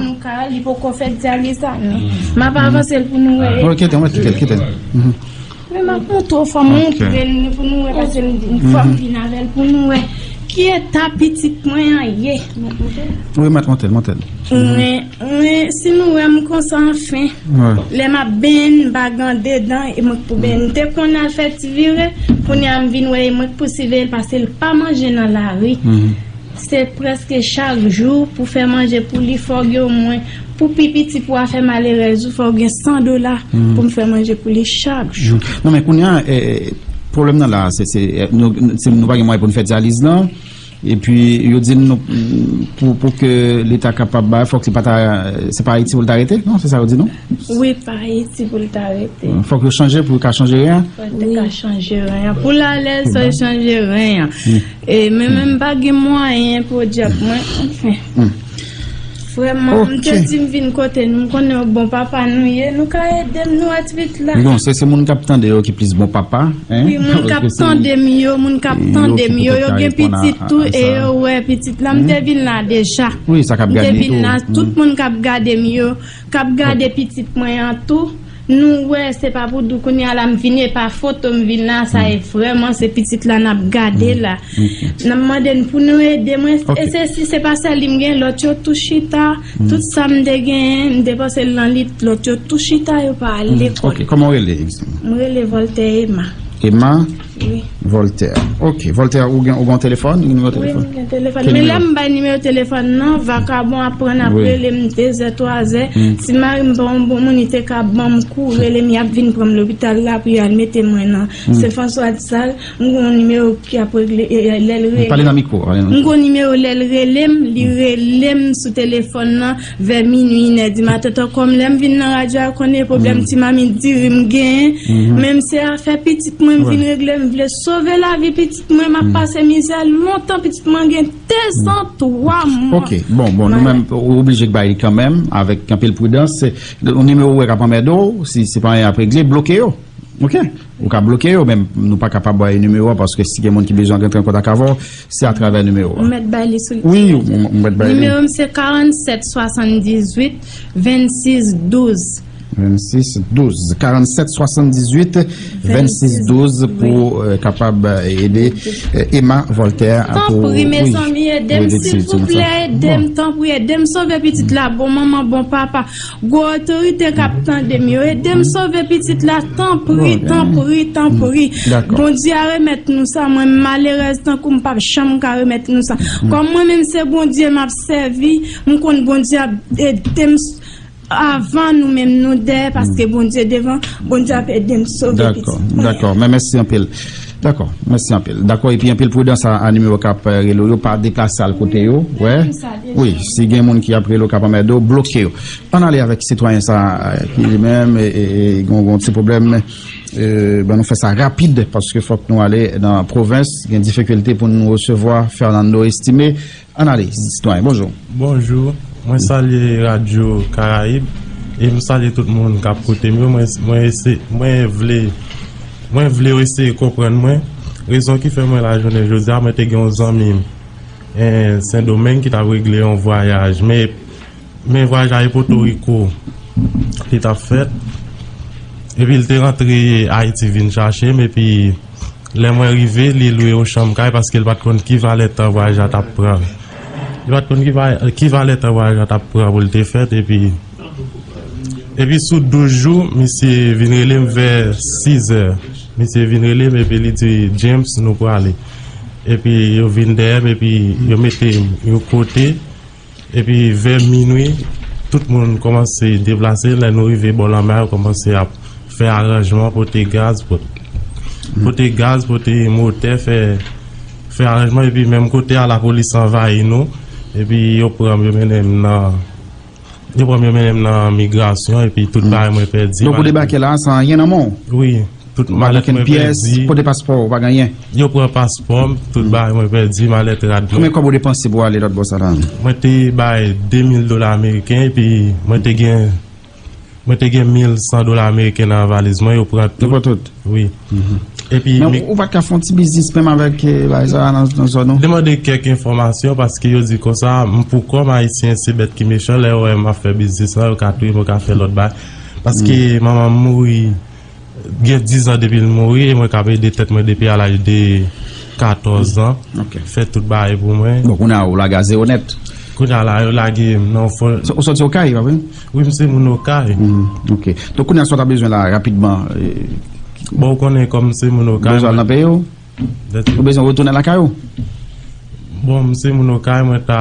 Li poko fè dyaliz la, non. M ap avanse l pou nou wè. Ok, kite, kite, kite. Mhm. Men m ap montre w, fò m montre nou pou nou wè, paske m, fò m vin avè l pou nou wè ki eta pitit mwen an ye. Wi, m ap montre l, montre l. Men, men, si nou wè m konsa, anfen. Wi. Lè m ap benyen, m pa gen andedan, e mwen k pou benyen. M te konn al fè ti vire, kounye a m vin wè e mwen k pou siveye l, paske l pa manje nan lari. Mhm. Se prèske chak jou pou fè manje pou li, fò w gen omwen, pou pi piti pou w a fè malerèz ou, fò w gen san dola pou m fè manje pou li chak jou. Mhm. Non, men kounye a, eh, pwoblèm nan la, se, se, eh, nou, se nou pa gen mwayen pou nou fè dyaliz lan. Epi, yo di n nou, pou, pou ke Leta kapab bay, fòk li pa ta, se pa Ayiti pou l ta rete, non? Se sa yo di nou? Wi, pa Ayiti pou l ta rete. Fòk yo chanje pou yo ka chanje ren an? Fòk yo ka chanje ren an. Pou l alèz, fò yo chanje ren an. E men, men m pa gen mwayen, podyab mwen, anfen. Vrèman, m te di m vin kote nou, m konnen yon bon papa nou ye, nou ka ede m, nou wè ti pitit la. Bon, se, se moun k ap tande yo ki plis bon papa, hein? Wi, moun k ap tande m yo, moun k ap tande m yo, yo gen pitit tou, e yo wè pitit la. M te vin la deja. Wi, sa k ap gade tou. M te vin la, tout moun k ap gade m yo, k ap gade pitit mwen an tou. Nou wè, se pa pou di w kounye a la m vin, e pa foto m vin la, sa e vrèman se pitit la n ap gade la. N ap mande n pou nou ede mwen, e se si se pa sèl li m gen, lòt yo tou chita, tout sa m te genyen, m depanse l nan lit, lòt yo tou chita, yo pa al lekòl. Ok, kòman w rele? M rele Voltaire Emma. Emma? Wi. Voltaire. Ok. Voltaire, ou gen, ou gen yon telefòn? Ou gen nimewo telefòn? Wi, m gen telefòn. Men lè m bay nimewo telefòn nan, vakabon ap pran ap rele m dezè, twazè. Si mari m pa yon bon moun, li te ka ban m kou, rele m, y ap vin pran m lopital la pou y al mete mwen nan Sen Franswa di Sal. M gen yon nimewo ki ap regle, e, e, lè l rele. Pale nan mikwo, pale nan mikwo. M gen yon nimewo lè l rele m, li rele m sou telefòn nan vè minui, inè di maten. Tan kòm lè m vin nan radyo a, konnen pwoblèm ti mamit diri m genyen. Men m se afè pitit mwen m vin regle, m vle sove Sove lavi pitit mwen, m ap pase mizè lontan, pitit mwen gen dezan, twa mwa. Ok, bon, bon, nou menm, ou oblije bay li kanmenm, avèk anpil pridans. Se yon nimewo ou wè k ap anmède w, si se pa anyen ap regle, bloke yo. Ok, ou ka bloke yo, men nou pa kapab bay nimewo a, paske si gen moun ki bezwen rantre an kontak avè w, se atravè nimewo a. Ou mèt bay li sou. Wi, ou mèt bay li. Nimewo m se karannset swasanndizuit vennsis douz. Vennsis douz. Karannset swasanndizuit vennsis douz pou kapab ede Emma Voltaire. Tanpri, mezanmi, ede m, silvouplè, ede m, tanpri, ede m sove pitit la, bon manman, bon papa. Gwo otorite k ap tande m yo, ede m sove pitit la, tanpri, tanpri, tanpri. Bondye a remèt nou sa, mwen malerèz tankou m p ap janm ka remèt nou sa. Kòm mwen menm se Bondye m ap sèvi, m konn Bondye ap ede m avan nou menm nou dèyè, paske Bondye devan, Bondye ap ede m sove pitit mwen. Dakò, men mèsi anpil. Dakò, mèsi anpil. Dakò, epi anpil pridans a, a nimewo k ap rele w yo, pa deplase al kote yo. Wè. Wi, si gen moun ki ap rele w k ap anmède w, bloke yo. Ann ale avèk sitwayen sa a, ki li menm e, e, e, gon, gon ti pwoblèm. E, ban nou fè sa rapid, paske fòk nou ale nan pwovens. Gen difikilte pou nou resevwa Fernando Estimé. Ann ale, sitwayen, bonjou. Bonjou, mwen salye Radyo Karayib e m salye tout moun k ap koute m yo. Mwen, mwen, ese, mwen vle, mwen vle yo eseye konprann mwen. Rezon ki fè mwen la jounen jodi a, mwen te gen yon zanmi m, en, Sendomeng ki t ap regle yon vwayaj. Men, men vwayaj la e Potoriko li t ap fèt. Epi l te rantre Ayiti vin chache m, epi lè mwen rive, li lwe yon chanm kay paske l pa t konn ki valè tan vwayaj la t ap pran. Li pa t konn ki va-, ki valè tan vwayaj la t ap pran pou l te fèt, epi, epi sou douz jou, misye vin rele m vè sizè. Misye vin rele m, epi li di, "James, nou prale." Epi yo vin dèyè m, epi yo mete m yon kote. Epi vè minwi, tout moun kòmanse deplase. Lè nou rive bò lanmè a, yo kòmanse ap fè aranjman, pote gaz, pot-, pote gaz, pote motè, fè, fè aranjman. Epi menm kote a, lapolis anvayi nou. Epi yo pran m, yo mennen m nan, yo pran m, yo mennen m nan migrasyon. Epi tout bagay mwen pèdi. Donk ou debake la san anyen nan men w? Wi. Tout malèt mwen pèdi. Ou pa gen pyès, kote paspò ou, pa gen anyen? Yo pran paspò m, tout bagay mwen pèdi, malèt rad mwen. Konbyen kòb ou depanse pou w ale lòt bò sa la? Mwen te bay de mil dola ameriken, epi mwen te gen, mwen te gen mil san dola ameriken nan valiz mwen, yo pran tout. Yo pran tout? Wi. Epi men ou pa t ka fè yon ti biznis menm avèk, eh, bagay sa a nan, nan zòn ou? Demande kèk enfòmasyon, paske yo di konsa, m pou kò m, Ayisyen se bèt ki mechan, lè yo wè m ap fè biznis lan, yo ka touye m, yo ka fè lòt bagay. Paske manman m mouri gen diz an depi l mouri, e mwen k ap ede tèt mwen depi a laj de katòz an. Ok. Fè tout bagay pou mwen. Bon, kounye a ou lage a zewo nèt? Kounye a la, yo lage m nan yon fò. Ou sòti Okay, pa vre? Wi, m se moun Okay. Hmm, ok. Donk, kounye a sa w ta bezwen la, rapidman, eh, bon, ou konnen kòm m se moun Okay, bezwen al nan peyi w? Ou bezwen retounen lakay ou? Bon, m se moun Okay, mwen ta,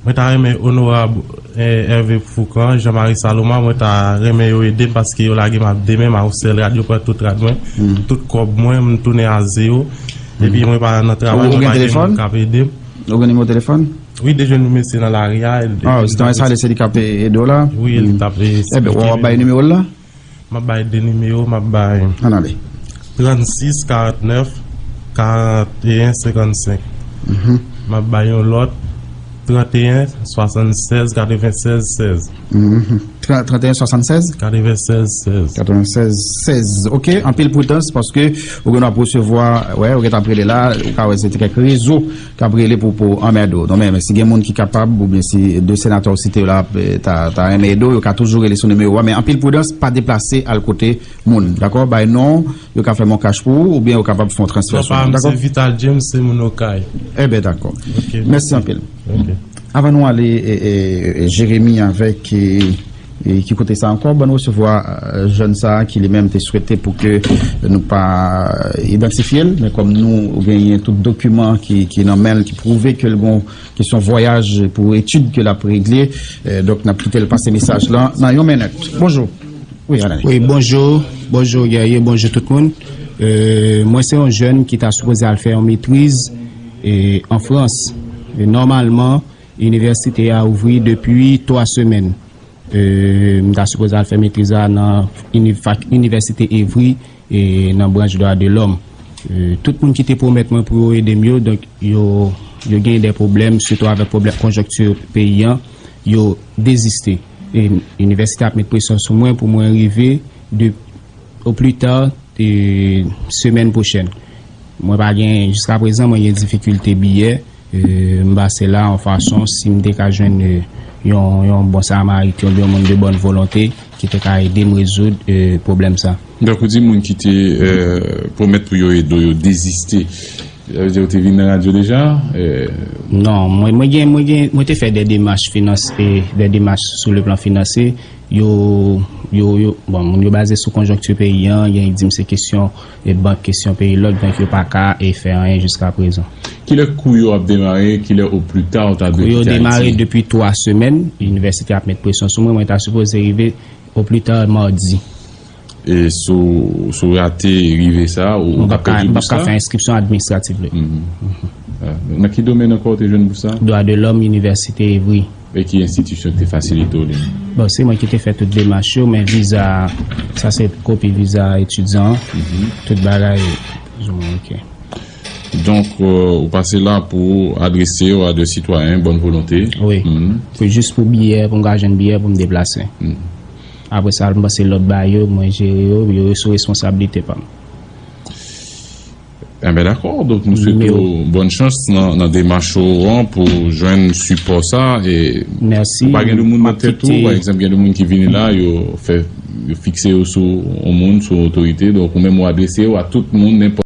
mwen ta renmen onorab, eh, Hervé Fourcand, Jean Marie Saloma, mwen ta renmen yo ede m paske yo lage m ak de men, m a yon sèl rad, yo pran tout rad mwen, tout kòb mwen, m tounen a zewo. Epi mwen pa nan travay, mwen pa gen moun k ap ede m. Ou gen nimewo telefòn? Wi, de jèn mesye nan lari a. Ah, se nan S A D, se li k ap ede w la? Wi, li t ap. Ebyen, w ap bay nimewo l la? M ap bay de nimewo, m ap bay. Ann ale. Trannsis karantnèf karanteyen senkannsenk. M ap bay yon lòt, tranteyen swasannsèz katrevennsèz sèz. Tran-, tranteyen swasannsèz? Katrevennsèz sèz. Katrevennsèz sèz. Ok, anpil pridans paske ou gen dwa resevwa, wè, ou gentan ap rele la, ou ka wè se te kèk rezo k ap rele pou, pou anmède w. Non, men, men si gen moun ki kapab, oubyen si de senatè w site yo la, eh, ta, ta renmen ede w, yo ka toujou rele sou nimewo a, men anpil pridans, pa deplase al kote moun, dakò? Bay non, yo ka fè mon kach pou ou, oubyen yo kapab fè yon transfè sou ou, dakò? Non, pa m se Vital James, se moun Okay. Ebyen, dakò. Ok. Mèsi anpil. Ok. Avan nou ale, eh, eh, eh, Jeremi avèk, eh, E ki kote sa ankò? Ban nou resevwa, eh, jèn sa a ki li menm te swete pou ke nou pa idantifye l, men kòm nou genyen tout dokiman ki, ki nan men l, ki pwouve ke l gon kesyon vwayaj pou etid ke l ap regle, eh, donk n ap kite l pase mesaj lan nan yon minit. Bonjou. Wi, Anani. Wi, bonjou. Bonjou, Guerrier. Bonjou tout moun. Eh, mwen se yon jèn ki ta sipoze al fè yon metriz, eh, an Frans. E nòmalman, inivèsite a ouvri depi twa semèn. E, m ta sipoze al fè metriz la nan ini-, fak-, Inivèsite Evry, e, nan branch dwa de lòm. Euh, tout moun ki te pwomèt mwen pou yo ede m yo, donk yo, yo gen de pwoblèm, sitou avèk pwoblèm konjonkti peyi an, yo deziste. E inivèsite ap met presyon sou mwen pou mwen rive de, o pli ta, e, semèn pwochèn. Mwen pa gen, jiska prezan, mwen gen difikilte biyè. E, m pase la yon fason, si m te ka jwenn, e, yon, yon bon Samariten oubyen yon moun de bòn volonte ki te ka ede m rezoud, e, pwoblèm sa. Donk, ou di moun ki te, e, pwomèt pou yo ede w yo deziste. Sa vle di ou te vin nan radyo deja? E, Non, mwen, mwen gen, mwen gen, mwen te fè de demach finans, e, de demach sou le plan finansye. Yo, yo, yo, bon, moun yo baze sou konjonkti peyi an, gen ki di m se kesyon, e, bank, kesyon peyi lòk, donk yo pa ka, e, fè anyen jiska prezan. Kilè kou yo ap demare, kilè o pli ta ou ta dwe Kou yo kite demare Ayiti? Depi twa semèn, inivèsite ap met presyon sou mwen, mwen ta sipoze rive o pli ta madi. E si w, si w rate rive sa, ou, ou Mwen ka pèdi bous la? Mwen p ap ka fè enskripsyon administrativ li. Mhm. Ah, nan ki domèn ankò ou te jwenn bous sa? Dwa de lòm, Inivèsite Evry. E ki enstitisyon ki te fasilite w li? Bon, se mwen ki te fè tout demach yo, men viza, sa se kopi viza etidyan an. Mhm. Tout bagay, plizoumwen, ok. Donk, euh, ou pase la pou adrese w a de sitwayen bòn volonte. Wi. Mhm. Pou, jis pou biyè, pou m ka jwenn biyè pou m deplase. Mhm. Apre sa, m pase lòt ba yo, mwen jere yo, yo sou responsablite pa m. Enben, dakò. Donk, nou swete w bòn chans nan, nan demach ou an pou jwenn sipò sa. E Mèsi. Ou pa gen de moun nan tèt ou, pa egzanp, gen de moun ki vini la, yo fè, yo fikse yo sou yon moun, sou yon otorite. Donk, ou menm ou adrese yo a tout moun, nenpòt